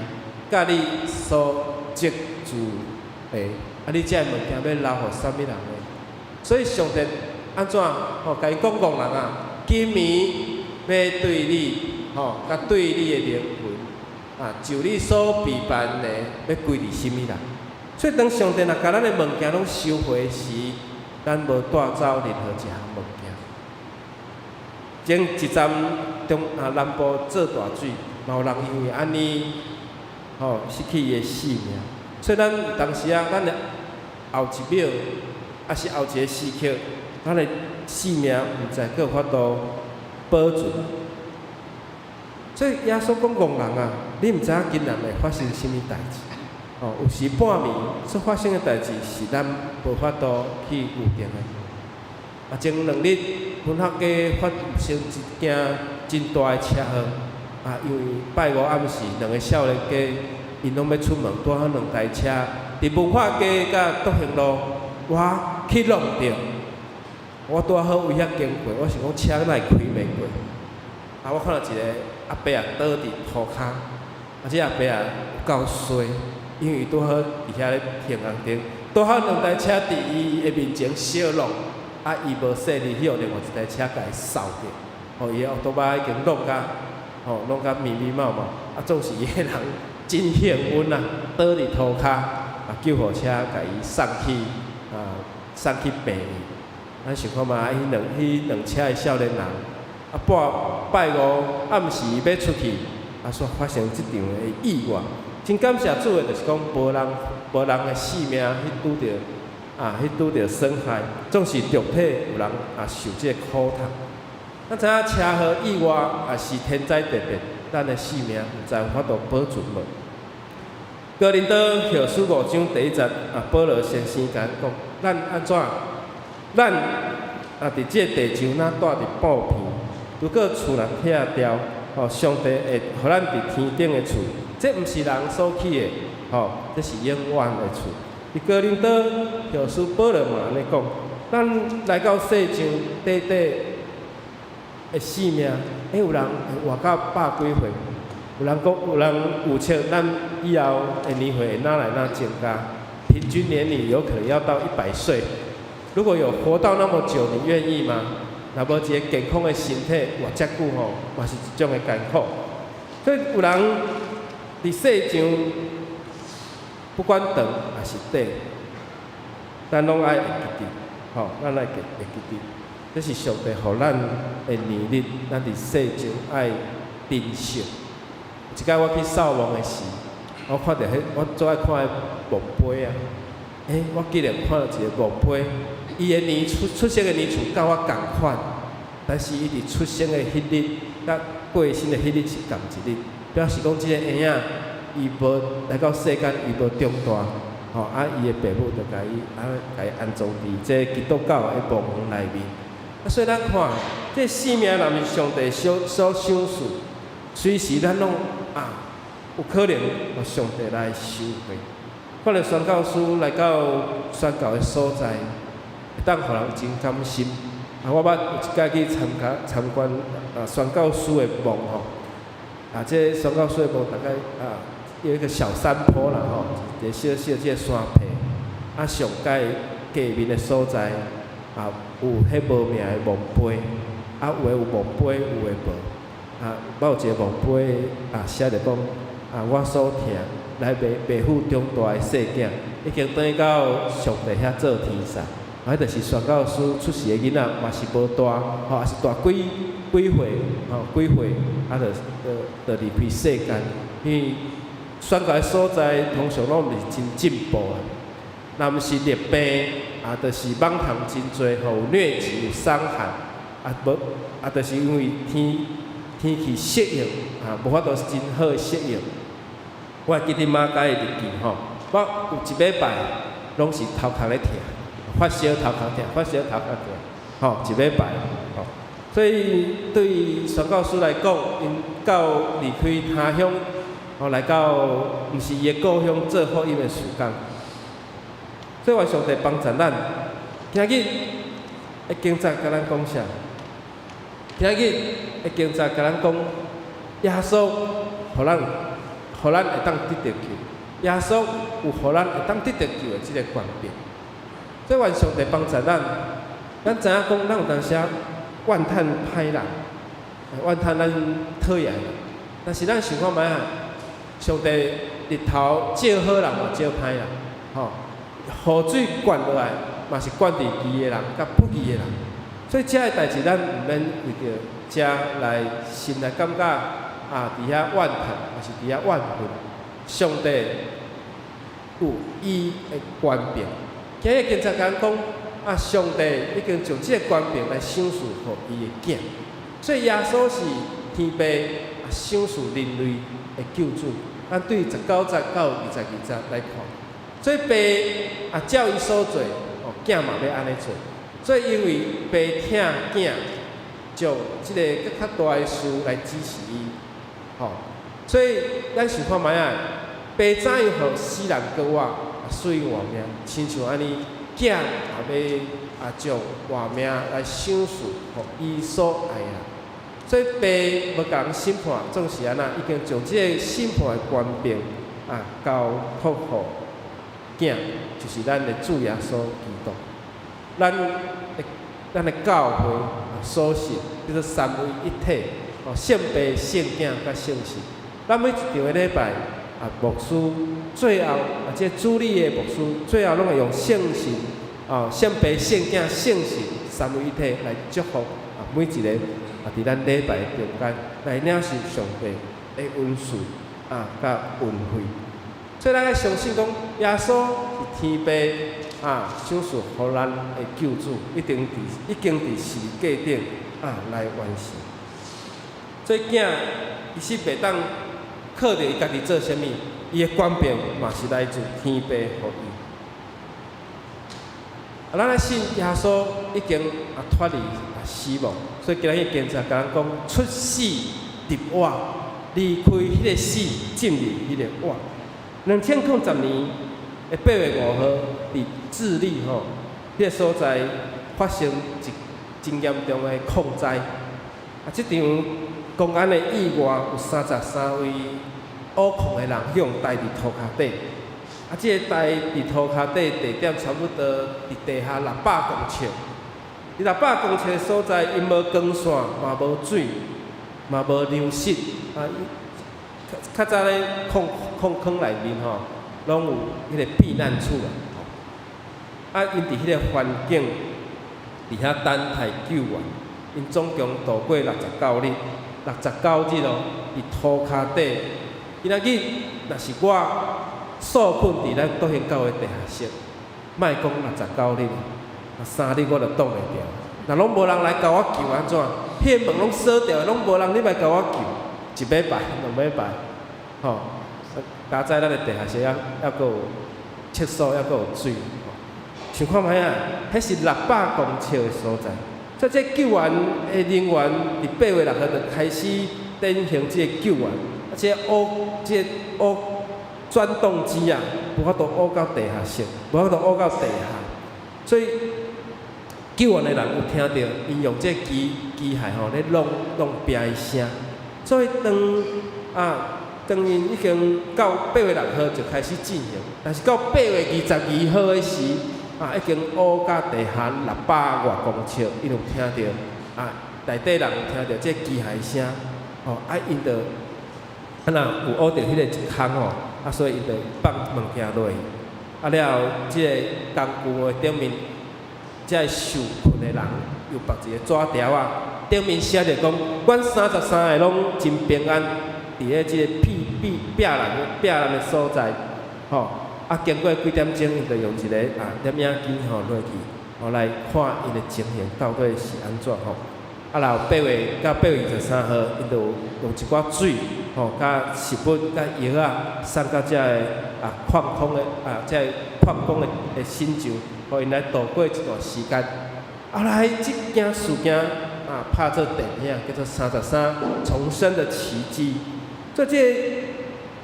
佮你所積聚的，啊，你這个物件欲留予啥物人呢？所以上帝按怎？吼，共伊講戇人啊，今暝欲對你，吼，佮對你的靈魂，啊，就你所備辦的，欲歸予啥物人？所以當上帝若共咱的物件攏收回時，咱無帶走任何一項物件。前一站中啊南部做大水，嘛有人因為按呢，吼，失去伊的性命。所以咱當時啊，咱的後一秒，抑是後一个時刻，咱的性命毋知閣有法度保存。所以耶穌講戇人啊，你毋知影今日會發生啥物代誌。哦，有時半暝所發生的代誌是咱無法度去預定的。啊，前2日文學街發生一件真大的車禍，啊，因為拜五暗時兩个少年家，𪜶攏欲出門，拄好兩台車佇文化街佮篤行路，哇，去挵著。我拄好為遐經過，我想講車哪會開袂過？啊，我看到一个阿伯仔倒佇塗跤，啊，這阿伯仔有夠衰。因為伊拄好佇遐咧停紅燈，拄好兩台車佇伊的面前相挵，啊，伊無細膩，予另外一台車共伊掃著，吼，伊的後頭擺已經弄甲，吼，弄甲密密麻麻，啊，總是彼个人真幸運啊，倒佇塗跤，啊，救護車共伊送去，啊，送去病院。咱想看覓，彼兩車的少年人，啊，半拜五暗時欲出去，啊，煞發生這場的意外。真感謝主的，就是講無人的性命去拄著啊，去拄著損害，總是肉體有人啊受這个苦痛。咱知影車禍意外也是天災地變，咱的性命毋知有法度保存無。哥林多後書五章第一節啊，保羅先生共咱講，咱按怎？咱啊佇這个地上若住佇布棚，如果厝若拆掉，吼，上帝會予咱佇天頂的厝。這毋是人所起的，吼，這是永遠的厝。佇哥林多後書保羅嘛按呢講，咱來到世上短短的性命，欸，有人會活到百幾歲，有人講，有人預測咱以後的年歲會愈來愈增加，平均年齡有可能要到100歲。如果有活到那麼久，你願意嗎？若無一个健康的身體活遮久吼，嘛是一種的艱苦。所以有人佇世上，不管長抑是短，咱攏愛會記得，吼，咱愛會記得，這是上帝予咱的年日，咱佇世上愛珍惜。一擺我去掃墓的時，我看著彼，我最愛看彼墓碑啊，欸，我竟然看著一个墓碑，伊的年出出生的年數佮我仝款，但是伊佇出生的彼日，佮過身的彼日是仝一日，表示講這个嬰仔伊無來到世間，伊無長大，吼啊，伊的爸母就共伊啊，共伊安葬佇這基督教的墓園內面。啊，所以咱看，這生命若毋是上帝所賞賜，隨時咱攏啊有可能予上帝來收回。看著宣教師來到宣教的所在，會當予人真感心。啊，我捌有一擺去參加參觀啊宣教師的墓吼，啊，這宣教師的墓大概啊有一個小山坡啦吼，一個小小這個山坡，啊上蓋隔面的所在啊有彼無名的墓碑，啊有的有墓碑，有的無。啊，我有一個墓碑啊寫著講啊我所疼來袂赴長大的細囝，已經轉到上帝遐做天使。啊，彼就是宣教師出世的囡仔，嘛是無大，吼，也是大幾幾歲，吼，幾歲，啊，就離開世間。因為宣教的所在通常攏毋是真進步啊，若毋是癩病，啊，就是蠓蟲真濟，吼，有瘧疾、有傷寒，啊，無，啊，就是因為天氣適應，啊，無法度真好的適應。我會記得馬偕的日記吼，我有一禮拜攏是頭殼咧疼，發燒頭殼疼，發燒頭殼疼，吼，一禮拜，吼。所以對宣教師來講，𪜶到離開他鄉，吼來到毋是伊的故鄉做福音的事工。所以願上帝幫助咱。今日的經節共咱講啥？今日的經節共咱講，耶穌予咱會當得著救。耶穌有予咱會當得著救的這个權柄。所以願上帝幫助咱，咱知影講，咱有當時仔怨嘆歹人，怨嘆咱討厭人，但是咱想看覓啊？上帝日頭照好人嘛，照歹人，吼，雨水灌落來嘛是灌佇義的人佮不義的人，所以這个代誌咱毋免為著這來心內感覺啊，佇遐怨嘆，抑是佇遐怨恨。上帝有伊的權柄。今日經節講啊，上帝已經將這个權柄來賞賜予伊的囝，所以耶穌是天父啊賞賜人類的救主。咱對19節到22節來看，所以爸啊照伊所做，哦，囝嘛欲按呢做。所以因為爸疼囝，將這个閣較大的事來指示伊，吼。所以咱想看覓啊？爸怎樣予死人閣活，死活命，親像按呢，囝也欲啊將活命來賞賜予伊所愛的人。所以爸無共人審判，總是按怎？已經將這个審判的權柄啊交託予囝，就是咱的主耶穌基督。咱的教會所信叫做三位一體，哦，聖父、聖囝佮聖神。咱每一場的禮拜啊，牧師最後啊，這個主禮的牧師最後攏會用聖神啊，聖父、聖囝、聖神三位一體來祝福啊，每一个啊，佇咱禮拜中間來領受上帝的恩賜啊，佮恩惠。所以咱愛相信講，耶穌是天父啊，賞賜予咱的救主，已經佇十字架頂啊來完成。所以囝其實袂當靠著伊家己做啥物，伊的權柄嘛是來自天父予伊。啊，咱愛信耶穌已經啊脫離啊死亡，所以今日經節共咱講出死入活，離開彼个死，進入彼個活。2010年的8月5號，佇智利吼，彼个所在發生一真嚴重的礦災。啊，這場公安的意外有33位挖礦的人去予刣佇塗跤底。啊，這个刣佇塗跤底地點差不多佇地下600公尺。佇六百公尺的所在，𪜶無光線，嘛無水，嘛無糧食。啊，較早咧礦坑內面吼，攏有彼个避難處啊。啊，𪜶佇彼个環境，佇遐等待救援。𪜶總共度過69日，六十九日哦，佇塗跤底。今仔日若是我受困佇咱國興教會地下室，莫講六十九日，3日我就擋袂牢。若攏無人來共我救按怎？彼个門攏鎖著，攏無人入來共我救。一禮拜、2禮拜，吼，佳哉咱的地下室猶閣有廁所，猶閣有水。想看覓啊？彼是六百公尺的所在。所以這救援的人員佇8月6號就開始進行這個救援，啊，這個挖鑽洞機啊，無法度挖到地下室，無法度挖到地下，所以救援的人有聽著，𪜶用這個機械吼咧弄弄壁的聲，所以當𪜶已經到8月6號就開始進行，但是到8月22號的時，啊，已經挖到地下六百外公尺，𪜶有聽著啊，內底人有聽著這機械聲，吼，啊，𪜶就啊若有挖著彼個一空吼，啊，所以𪜶就放物件落去，啊了後，這个工具的頂面，這个受困的人又縛一個紙條仔，頂面寫著講，阮33个攏真平安，佇咧這个避難的所在，吼。啊，經過幾點鐘，𪜶就用一个啊攝影機吼落去，吼來看𪜶的情形到底是按怎吼。啊，然後8月到8月23號，𪜶就用一寡水吼，佮食物、佮藥仔送到這个啊礦工的啊這个礦工的身上，予𪜶來度過一段時間。後來這件事件啊拍做電影，叫做《三十三重生的奇蹟》。所以這个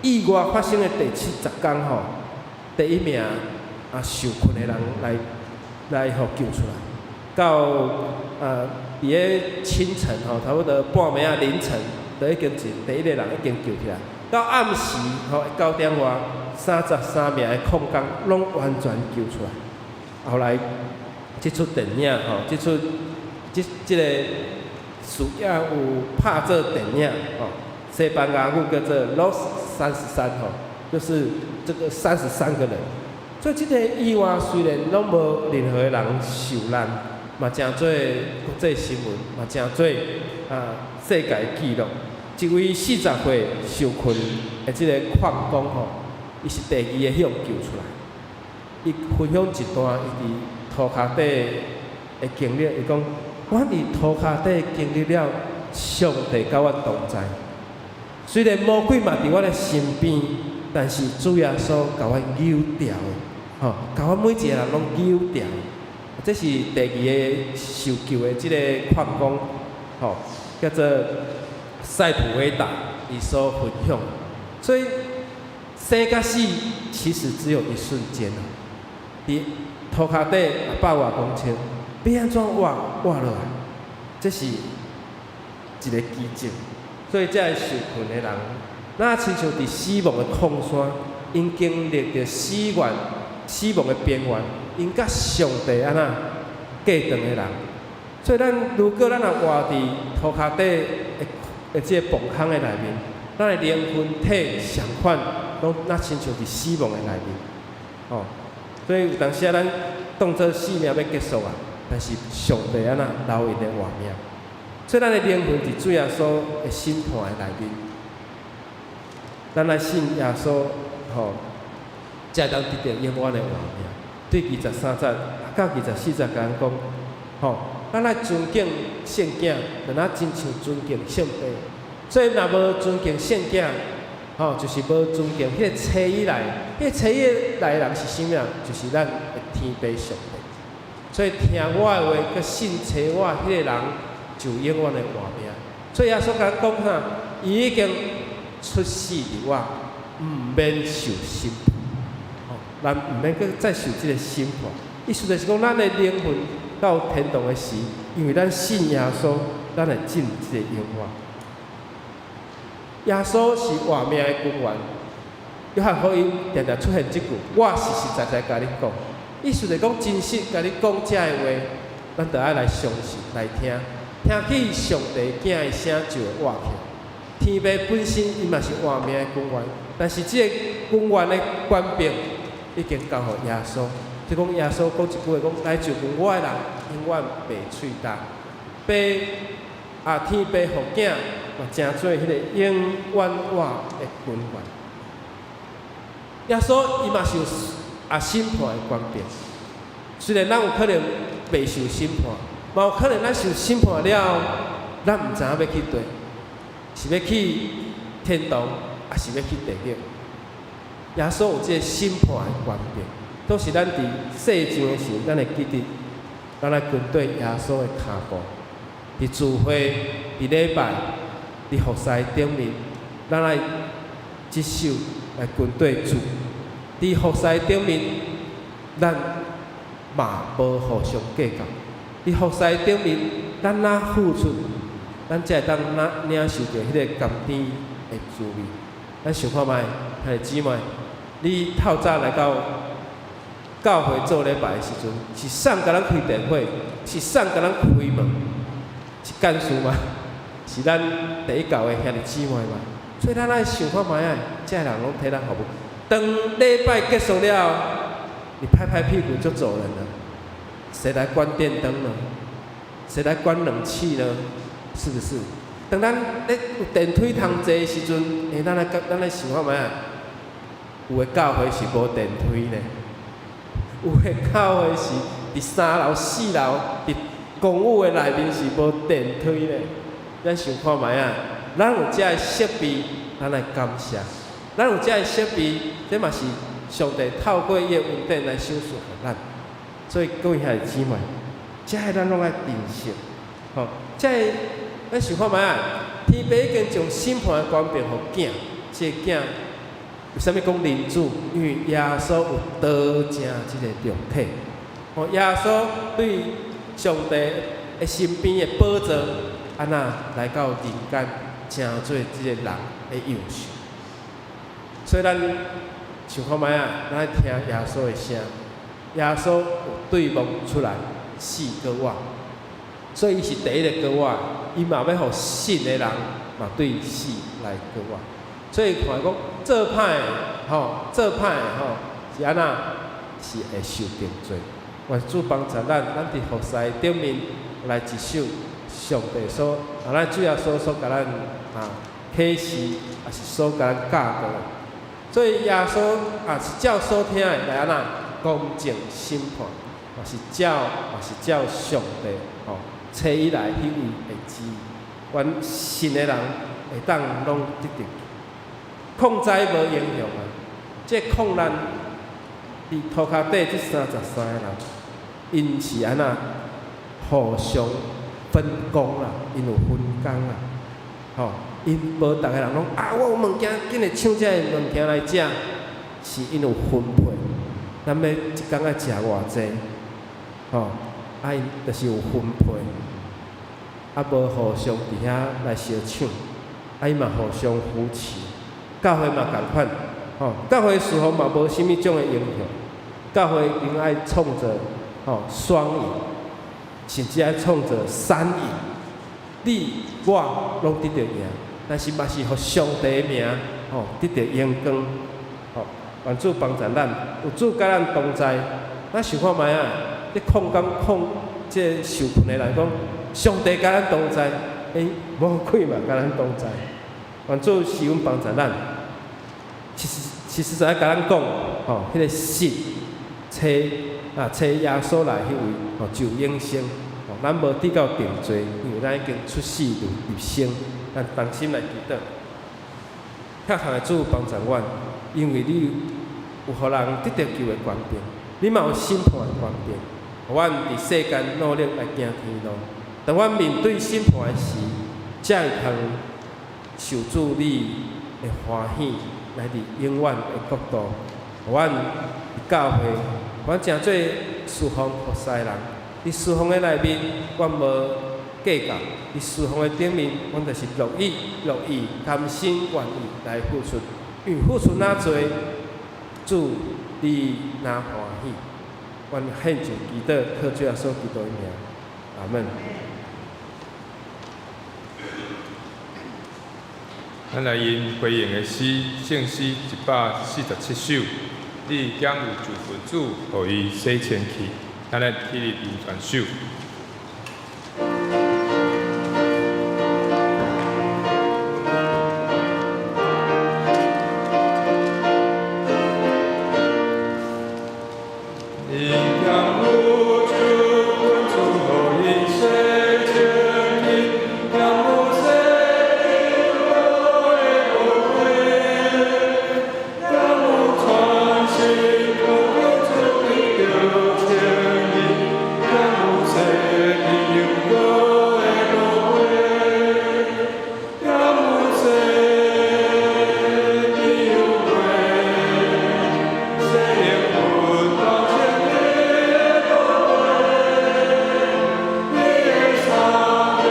意外發生的第70天吼，第一名啊受困的人來予救出來，到啊佇咧清晨吼，差不多半暝仔凌晨，就已經是第一個人已經救起來。到暗時吼9點外，33名的礦工攏完全救出來。後來這齣電影吼，這齣這這个事件有拍做電影吼，西班牙語叫做 Los 三十三吼，就是這個三十三個人。所以這個意外雖然攏無任何的人受難，嘛成做國際新聞，嘛成做世界紀錄。一位40歲受困的這個礦工吼，伊是第二个予救出來。伊分享一段伊佇塗跤底的經歷，伊講：我佇塗跤底經歷了上帝佮阮同在。雖然魔鬼嘛佇我的身邊，但是主耶穌共阮扭牢的，吼，共阮每一個人攏扭牢。這是第二个受救的這個礦工，吼，叫做塞普維達，伊所分享。所以生佮死其實只有一瞬間啊！佇塗跤底100外公尺，欲按怎活活落來？這是一個奇蹟。所以這个受困的人，若親像佇死亡的礦山，𪜶經歷著死緣、死亡的邊緣，𪜶佮上帝按怎隔斷的人。所以咱如果咱若活佇塗跤底的的這个磅空的內面，咱的靈魂體相款，攏若親像佇死亡的內面，吼。所以有當時啊，咱當做生命欲結束啊，但是上帝按怎留𪜶的活命。所以咱的靈魂佇主耶穌的審判的內面，咱來信耶穌，吼，才會當得著永遠的活命。對23節到24節共咱講，吼，咱愛尊敬聖囝，就若親像尊敬聖父。所以若無尊敬聖囝，吼，就是無尊敬彼個差伊來，彼個差伊來的人是啥物人？就是咱的天父上帝。所以聽我的話，閣信差我彼个人，就永遠的活命。所以耶穌共咱講啥？伊已經出死入活，毋免受審判。吼，咱毋免閣再受這个審判。意思就是講，咱的靈魂到天堂的時，因為咱信耶穌，咱會進這个永活。耶穌是活命的根源。約翰福音定定出現這句：我實實在在共你講。意思就是講真實，共你講這个話，咱著愛來相信、來聽，聽起上帝囝的聲就會活起來。天父本身伊嘛是活命的根源，但是這个根源的權柄已經交予耶穌。就講耶穌講一句話，講來就近我的人，永遠袂喙焦。爸啊，天父予囝嘛，成做彼个永遠活的根源。耶穌伊嘛是有審判的權柄，雖然咱有可能袂受審判，嘛有可能咱受審判了後，咱毋知影欲去佗，是欲去天堂，抑是欲去地獄？耶穌有這个審判的權柄，都是咱佇世上的時，咱會記得，咱愛跟綴耶穌的跤步，佇聚會、佇禮拜、佇服侍頂面，咱愛執守來跟綴主。佇服侍頂面，咱嘛無互相計較。佇服侍頂面，咱若付出，咱才會當領受著彼个甘甜的滋味。咱想看覓，兄弟姊妹，你透早來到教會做禮拜的時陣，是誰共咱開電火？是誰共咱開門？是幹事嗎？是咱第一教的兄弟姊妹嗎？所以咱愛想看覓啊，這个人攏替咱服務。當禮拜結束了後，你拍拍屁股就走人了。誰來關電燈呢？誰來關冷氣呢？是不是？當咱咧有電梯通坐的時陣，欸，咱來想看覓啊？有的教會是無電梯呢，有的教會是佇3樓、4樓，佇公寓的內面是無電梯呢。咱想看覓啊？咱有這个設備，咱來感謝。咱有這个設備，這嘛是上帝透過伊的恩典來賞賜予咱。所以各位兄弟姊妹，這个咱攏愛珍惜，吼，這个咱想看覓啊？天父已經將審判的權柄予囝，這个囝為啥物講人子？因為耶穌有得成這个肉體，吼，耶穌對上帝的身邊的寶座，按怎來到人間，成做這個人的樣式。所以咱想看覓啊？咱愛聽耶穌的聲，耶穌有對望出來，死過活，所以伊是第一个過活，伊嘛欲予信的人嘛對死來過活。所以看講做歹的吼，做歹的吼是按怎？是會受定罪。願主幫助咱，咱佇服侍頂面來一首上帝所啊，咱主耶穌所共咱啊啟示，抑是所共咱教導的。所以耶穌也是照所聽的來按怎公正審判，嘛是照上帝吼差伊來彼位的旨意。願信的人會當攏得著。礦災無英雄啊！這礦難佇塗跤底這33個人，𪜶是按怎互相分工啦，𪜶有分工啦，吼，𪜶無逐个人攏啊，我有物件，緊來搶這个物件來食，是𪜶有分配。咱欲一工愛食偌濟，吼，啊𪜶就是有分配，啊無互相佇遐來相搶，啊𪜶嘛互相扶持。教會嘛仝款，吼，教會侍奉嘛無啥物種的英雄，教會應愛創造吼雙贏，甚至愛創造三贏，你我攏得著贏，但是嘛是予上帝的名吼得著榮光，吼，願主幫助咱，有主佮咱同在，咱想看覓啊？你控敢控這個受困的人講，上帝佮咱同在，欸，魔鬼嘛佮咱同在。願主賜恩幫助咱。其實在共咱講，吼，彼個信，揣啊揣耶穌來彼位，吼就永生。吼，咱無得到定罪，因為咱已經出死入生。咱同心來祈禱。疼痛的主幫助阮，因為你有予人得著救的權柄，你嘛有審判的權柄，予阮佇世間努力來行天路。當阮面對審判的時，才會通受主你的歡喜，來佇永遠的國度。予阮佇教會，阮成做侍奉服侍人。佇侍奉的內面，阮無計較；佇侍奉的頂面，阮就是樂意、甘心願意來付出。因為付出若濟，主你若歡喜。阮獻上祈禱，靠主耶穌基督的名，阿門。咱來用回應的詩，聖詩147首，你敢有救恩主，予伊洗清氣？咱來起立吟全首。你敢有救恩主，予伊洗清氣？敢有洗淨我的污穢？敢有全心投靠主得著稱義？敢有洗淨油膏的污穢？敢有洗淨油膏？洗靈魂到清氣的寶貴，你的衫敢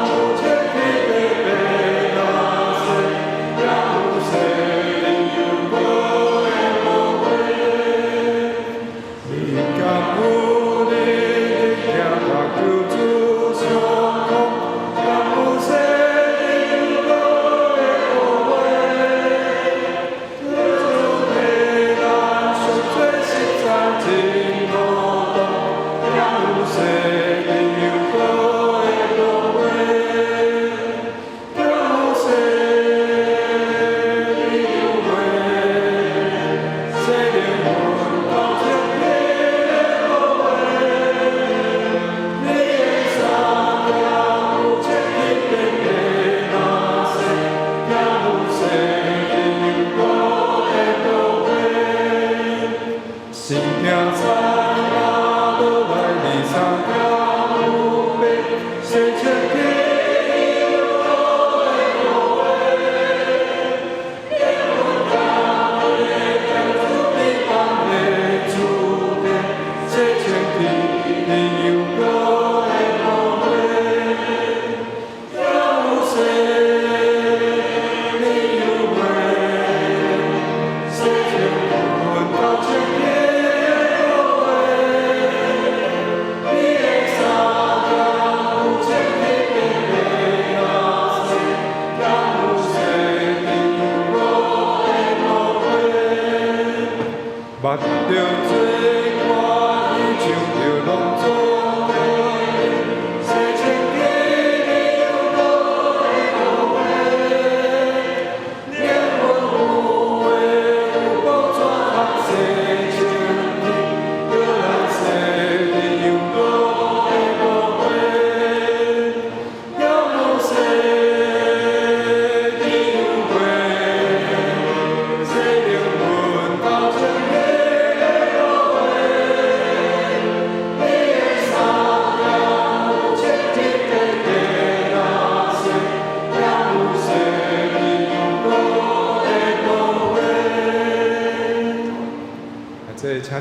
有清氣白白若雪？敢有洗淨油膏的污穢？你敢有日日行甲救主相通？敢有洗淨油膏的污穢？主替咱贖罪實在真孤獨，敢有洗淨油膏的污穢？敢有洗淨油膏？洗靈魂到清氣的寶貴，你的衫敢有清氣白白若雪？敢有洗淨油膏的污穢？心行惨啊，落來你衫敢有白？洗清氣油膏的污穢？靈魂敢會當主你放的主殿，洗清氣油膏的污穢？敢有洗淨油膏？洗清魂到清氣的寶貴，你的衫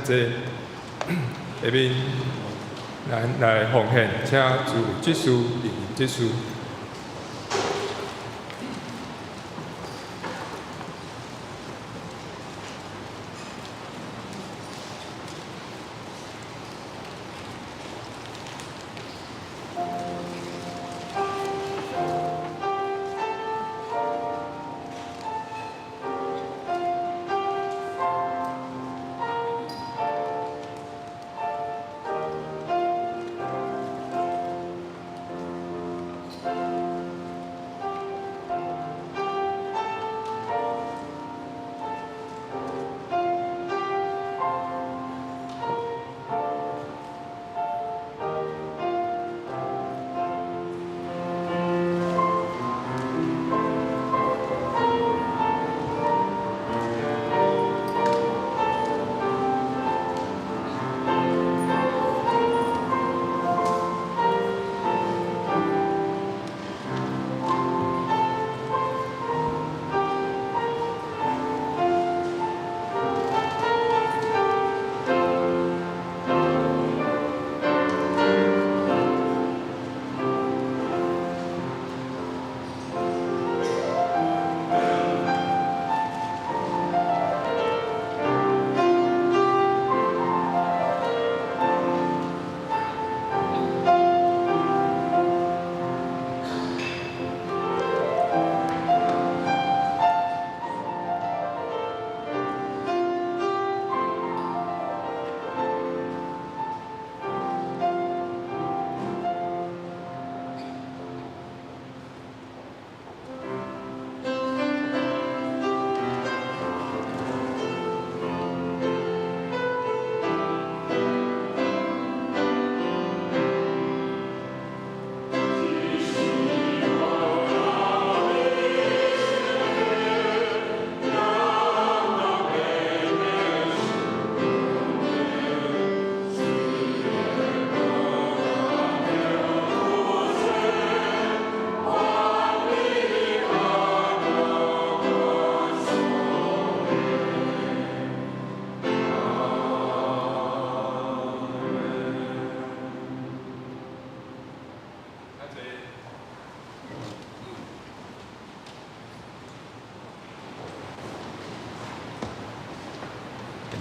坐，下面咱來奉獻，請主執事、執事。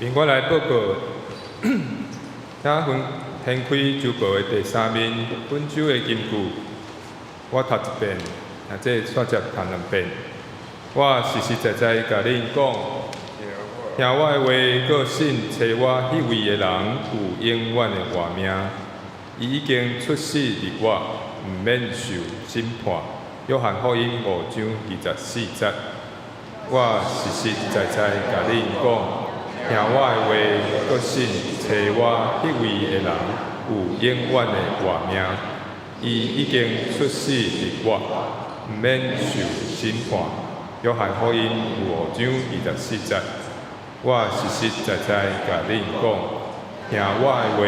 面我來報告，請分掀開週報的第三面，本週的金句，我讀一遍，啊，這煞接讀兩遍。我實實在在共恁講，聽我的話，閣信差我彼位的人，有永遠的活命。伊已經出死入活，毋免受審判。約翰福音5章24節。我實實在在共恁講，聽我的話，閣信差我彼位的人，有永遠的活命。伊已經出死入活，毋免受審判。約翰福音5章24節。我實實在在共恁講，聽我的話，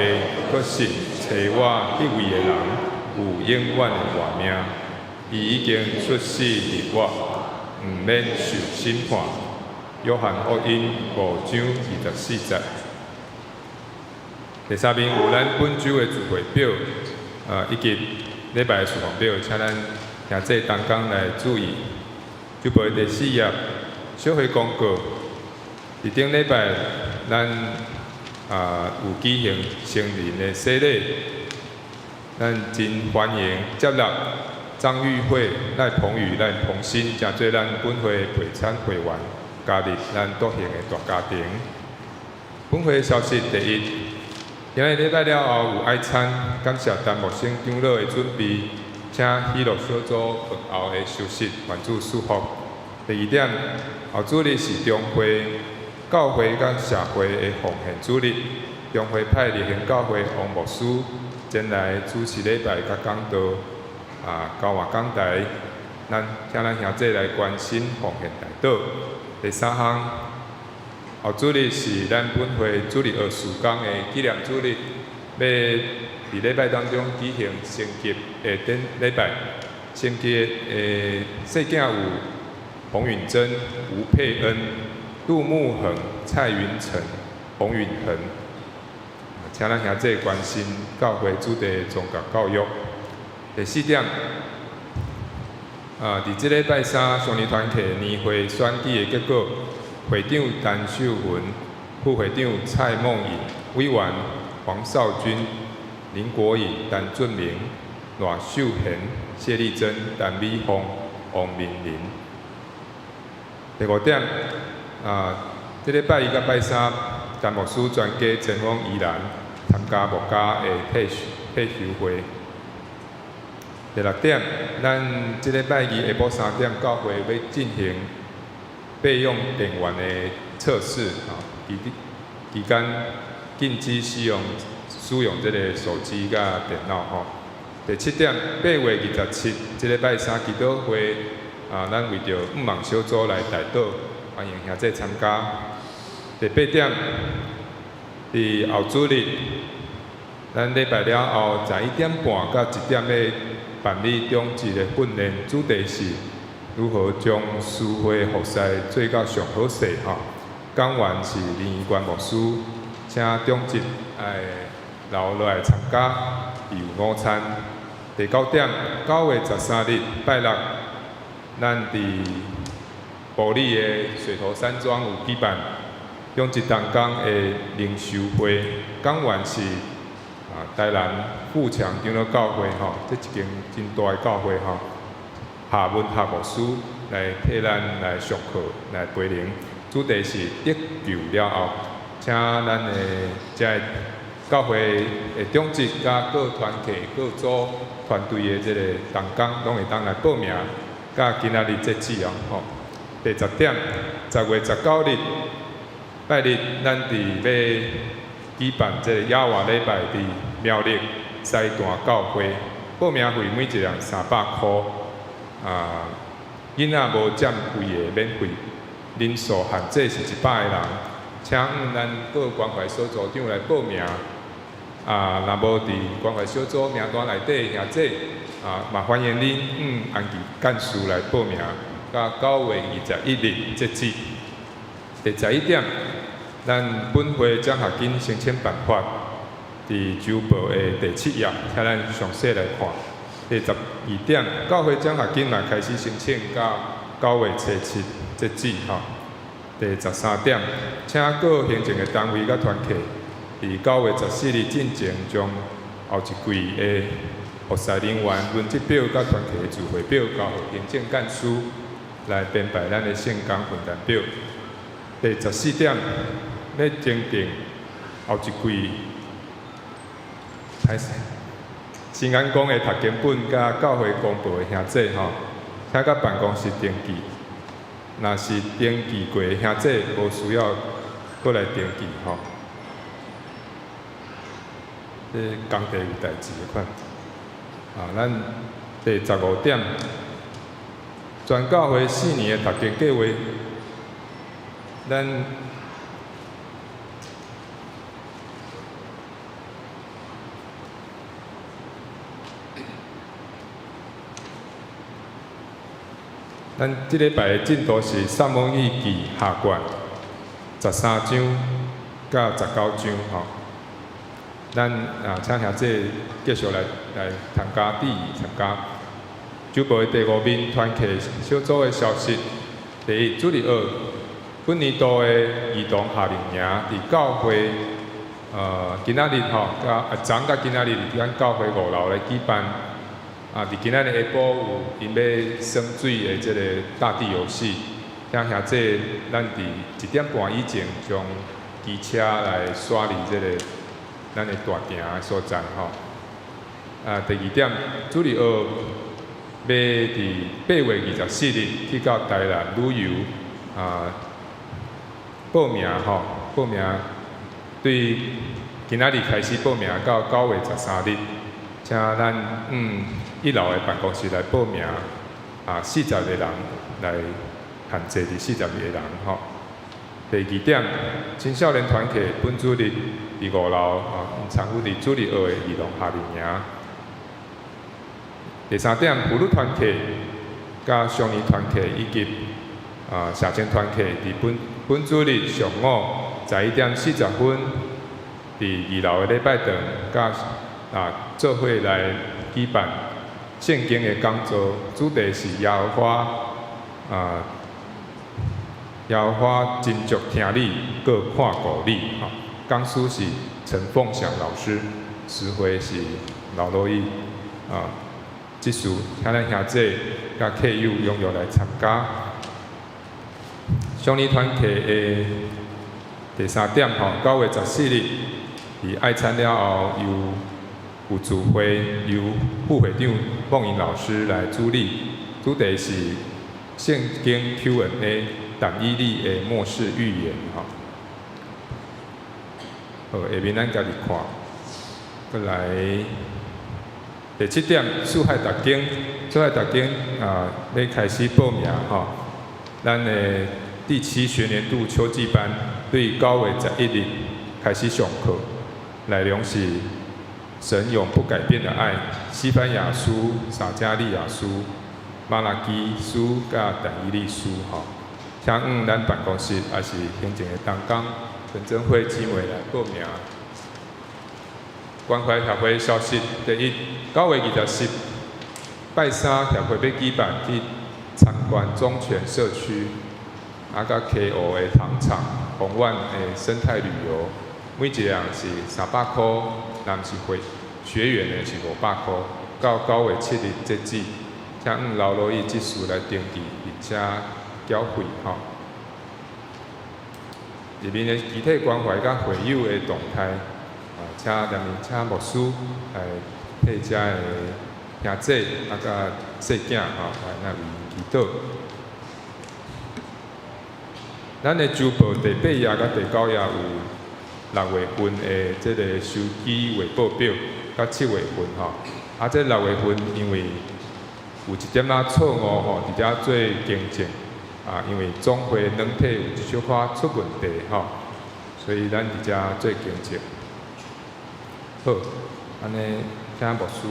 閣信差我彼位的人，有永遠的活命。伊已經出死入活，毋免受審判。約翰福音5章24節。第三面有咱本週的聚會表，以及禮拜的事奉表，請咱兄弟同工來注意。週報第四頁，小會公告。佇頂禮拜，咱有舉行成人的洗禮，咱真歡迎接納張玉慧、賴鵬宇、賴鵬新，成做咱本會的陪餐會員，加入咱獨行的大家庭。本會消息第一，今日禮拜了後有愛餐，感謝陳牧師長老的準備，請喜樂小組飯後的休息，願主祝福。第二點，後主日是中會教會佮社會的奉獻主日，中會派立行教會王牧師前來主持禮拜佮講道，交換講台，咱請咱兄弟來關心奉獻代禱。第三項，後主日是咱本會主日學事工的紀念主日，欲佇禮拜當中舉行升級的典禮拜。升級的細囝有洪允珍、吳佩恩、杜慕恆、蔡雲成、洪允恆。請咱兄弟關心教會主題宗教教育。第四點，佇這禮拜三少年團契年會選舉的結果，會長陳秀雲，副會長蔡夢穎，委員黃少君、林國穎、陳俊明、賴秀賢、謝麗珍、陳美鳳、王明玲。第五點，這禮拜一佮拜三，陳牧師全家前往宜蘭參加牧家的退休會。第六點，咱這禮拜二下晡3點，教會欲進行備用電源的測試，期間禁止使用這个手機佮電腦吼。第七點，8月27，這禮拜三祈禱會，咱為著毋望小組來代禱，歡迎兄弟參加。第八點，佇後主日，咱禮拜了後11點半到1點欲辦理長執的訓練，主題是如何將司會服侍做到上好勢吼。講員是林怡冠牧師，請長執愛留落來參加，有午餐。第九點，9月13日拜六，咱佇埔里的水頭山莊有舉辦長執同工的靈修會，講員是台南富強長老教會吼，這一間真大的教會吼，夏文學牧師來替咱來上課來培靈，主題是得救了後，請咱的遮个教會的長執佮各團契、各組團隊的這个同工，攏會當來報名，佮今仔日截止哦吼。第十點，10月19日拜日，咱佇欲舉辦這个野外禮拜佇苗栗西段教會，報名費每一人300箍，囡仔無佔位的免費，人數限制是100個人，請咱各關懷小組長來報名。若無佇關懷小組名單內底兄弟，嘛歡迎恁安琪幹事來報名，到9月21日截止。第11點，咱本會獎學金申請辦法佇週報的第7頁，請咱詳細來看。第12點，教會獎學金嘛開始申請到9月7截止吼。第13點，請各行政的單位佮團契，佇9月14日進前，將後一季的服侍人員輪值表佮團契的聚會表交予行政幹事來編排咱的聖工分擔表。第14點，欲徵訂後一季歹勢，新安宮的讀經本佮教會公報的兄弟吼，請佮辦公室登記。若是登記過的兄弟，無需要閣來登記吼。這工地有代誌的款。咱第15點，全教會4年的讀經計劃，咱這禮拜的進度是《撒母耳記》下卷13章到19章吼。咱請兄弟繼續來參加，注意參加。週報的第5面團契小組的消息。第一，主日學本年度的兒童夏令營佇教會，今仔日吼，佮昨佮今仔日佇咱教會5樓來舉辦。佇今仔日下晡有𪜶欲耍水的這个大地遊戲，請兄弟咱佇1點半以前將機車來徙離這个咱的大埕的所在吼。第二點，主日學欲佇8月24日去到台南旅遊，報名吼，報名對今仔日開始報名到9月13日，請咱1樓的辦公室來報名，40個人來限制佇40個人吼。第二點，青少年團契本主日佇5樓參與佇主日學的兒童夏令營。第三點，婦女團契、佮少年團契以及社青團契佇本主日上午11點40分，佇二樓的禮拜堂，佮做伙來舉辦聖經的講座，主題是耶和華啊，耶和華真足疼你，閣看顧你。吼，講師是陳鳳祥老師，司會是劉羅伊啊，執事，請咱兄弟佮客友踴躍來參加。少年團契的第三點吼，9月14日，佇愛餐了後，由有聚會，由副會長鳳英老師來主理，主題是聖經 Q&A，但以理的末世預言吼。好，下面咱家己看，閣來第七點，四海讀經，四海讀經啊，欲開始報名吼，咱的第七學年度秋季班對9月11日開始上課，內容是神永不改變的愛，西番雅書、撒迦利亞書、瑪拉基書佮但以理書吼。請往咱辦公室，抑是行政的同工陳貞慧姊妹來報名。關懷協會消息：第一，9月24，拜三協會欲舉辦去參觀忠泉社區，佮溪湖的糖廠、紅苑的生態旅遊，每一個人是300箍，若毋是會學員的是500箍。到9月7日截止，請往劉羅伊執事來登記，並且繳費吼。入面的具體關懷佮會友的動態，請連面請牧師來替遮的兄弟佮細囝吼來來為𪜶祈禱。咱的週報第八頁佮第九頁有6月份的這个收支月報表，佮7月份吼。這6月份因為有一點仔錯誤吼，佇遮做更正。因為總會軟體有一小可出問題吼，所以咱佇遮做更正。好，按呢，請牧師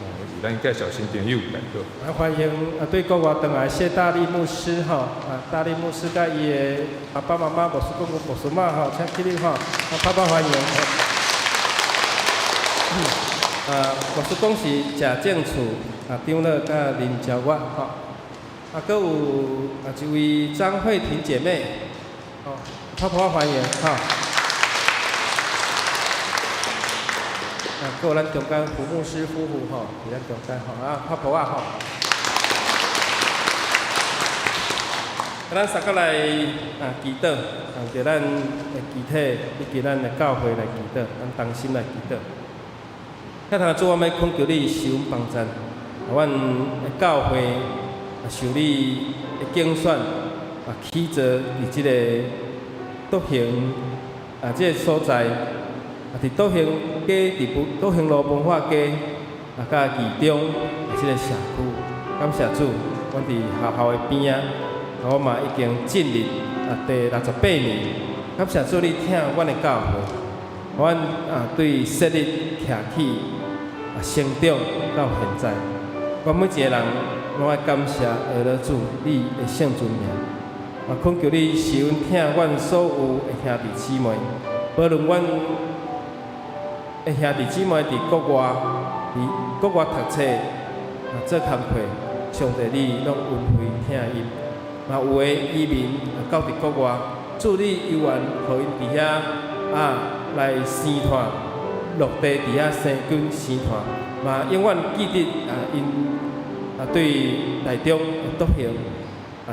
來為咱介紹新朋友來好。來歡迎對國外轉來謝大力牧師吼，大力牧師佮伊的爸爸媽媽、牧師公公、牧師媽吼，請起立吼，拍拍歡迎。牧師公是賈正厝長老佮林昭月吼。閣有一位張慧婷姐妹，吼，拍拍歡迎吼。閣有咱中間胡牧師夫婦吼，佇咱中間吼，拍噗仔吼。咱三個來祈禱，為咱的肢體以及咱的教會來祈禱，咱同心來祈禱。天父主，我欲懇求你賜阮幫贊，阮的教會受你的揀選，起座佇這個篤行這个所在，佇篤行街，佇篤行路文化街，佮義中這个社區，感謝主，阮佇學校的邊仔，我嘛已經進入第68年，感謝主你疼阮的教會，阮對設立徛起成長到現在，阮每一个人攏愛感謝阿樂主你的聖尊名，懇求你賜阮疼阮所有的兄弟姊妹，無論阮的兄弟姊妹佇國外，佇國外讀冊做工課，上帝你攏恩惠疼𪜶。嘛有的移民到佇國外，主你猶原予𪜶佇遐來生團，落地佇遐生根生團，嘛永遠記得𪜶對台中的篤行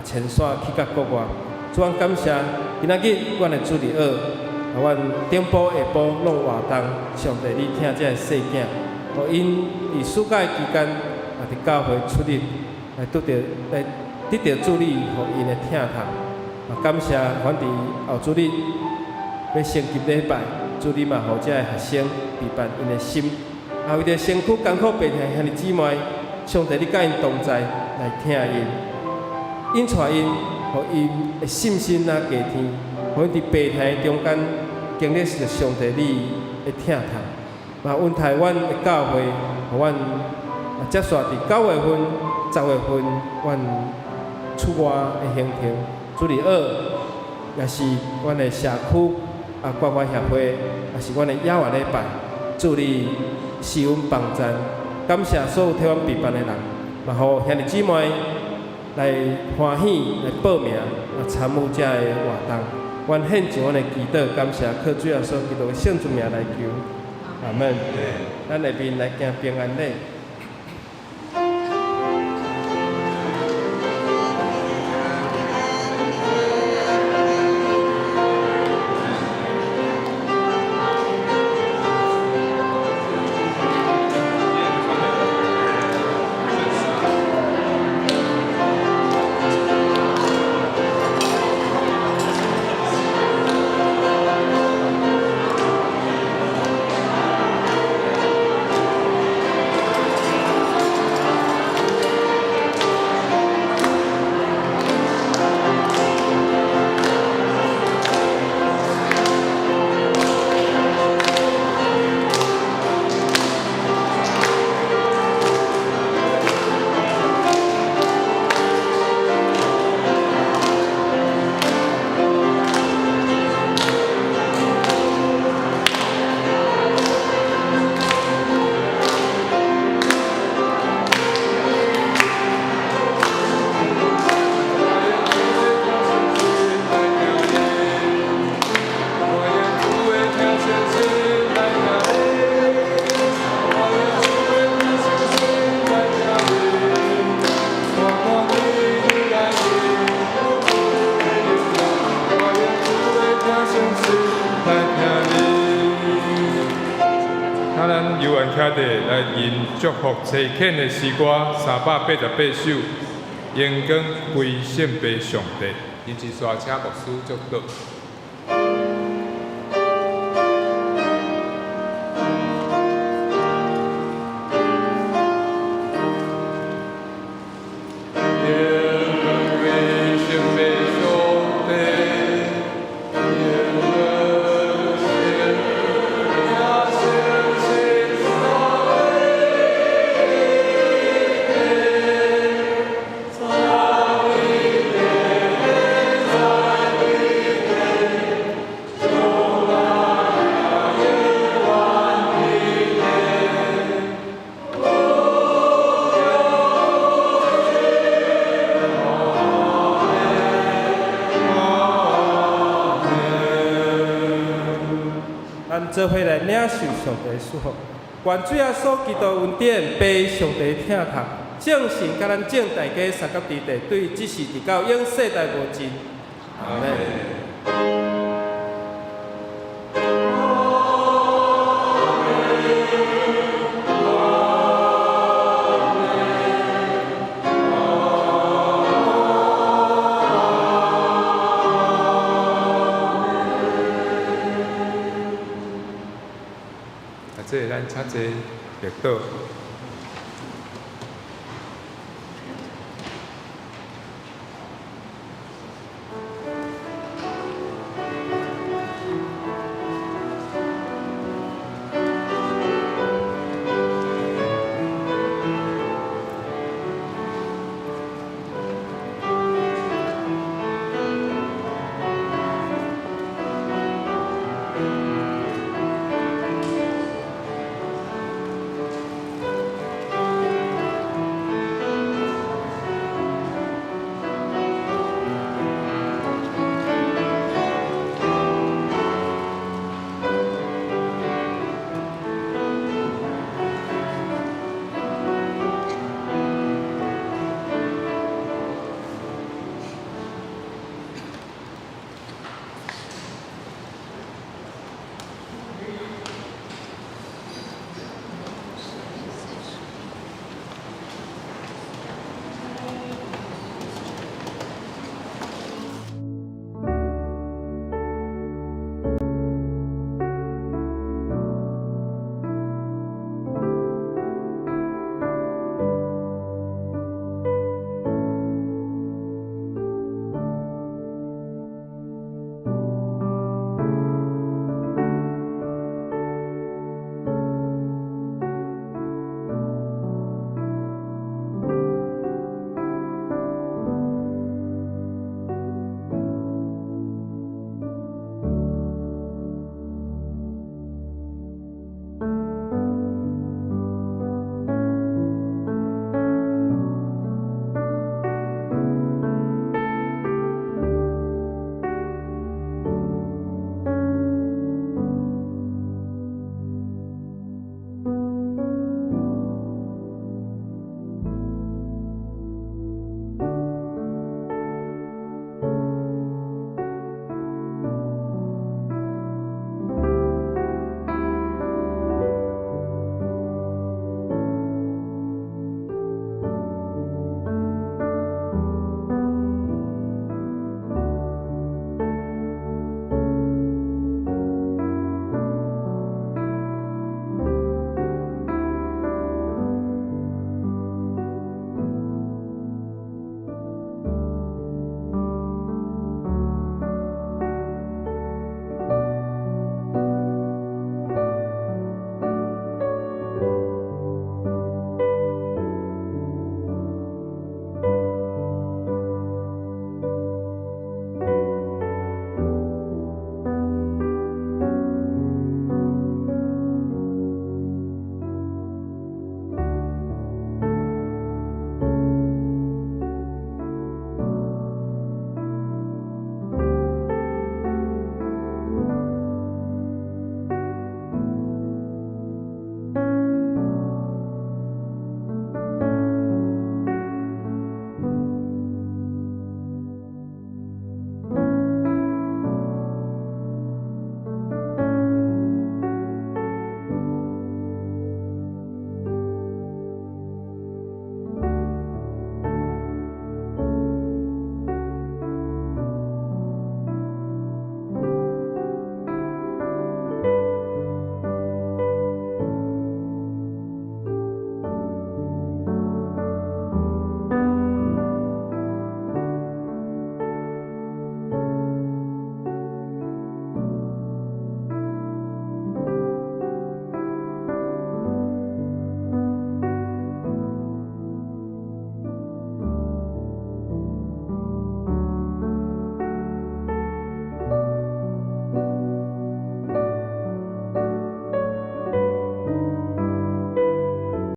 遷徙去到國外。主阮感謝，今仔日阮的主日學，阮頂晡下晡攏有活動，上帝你疼這个細囝，予𪜶佇暑假期間佇教會出入，來得著來得著主你予𪜶的疼痛。感謝阮佇後主日欲升級禮拜，主你嘛予這个學生備辦𪜶的心。為著身軀艱苦病痛的兄弟姊妹，上帝你佮𪜶同在，來疼𪜶，引帶𪜶，予𪜶的信心加添，予𪜶佇病痛的中間經歷著上帝你的疼痛。嘛，恩待阮的教會，予阮接續佇9月份、10月份，阮出外的行程，主日學，也是阮的社區關懷協會也是阮的猶原禮拜，主你賜阮幫贊，感謝所有替阮備辦的人，嘛予兄弟姊妹來歡喜來報名，來參與這个活動。阮獻上阮的祈禱，感謝靠主耶穌基督的聖尊名來求，阿門。咱下面來行平安禮。请咱游玩徛地来吟祝福差遣的诗歌388首，荣光归圣父上帝。因此，煞请牧师祝祷。咱做伙來領受上帝祝福，願主耶穌基督恩典、父上帝疼痛、聖神佮咱眾大家相佮佇地，對這時直到永世代無盡。阿們。啊，這个咱請坐默禱。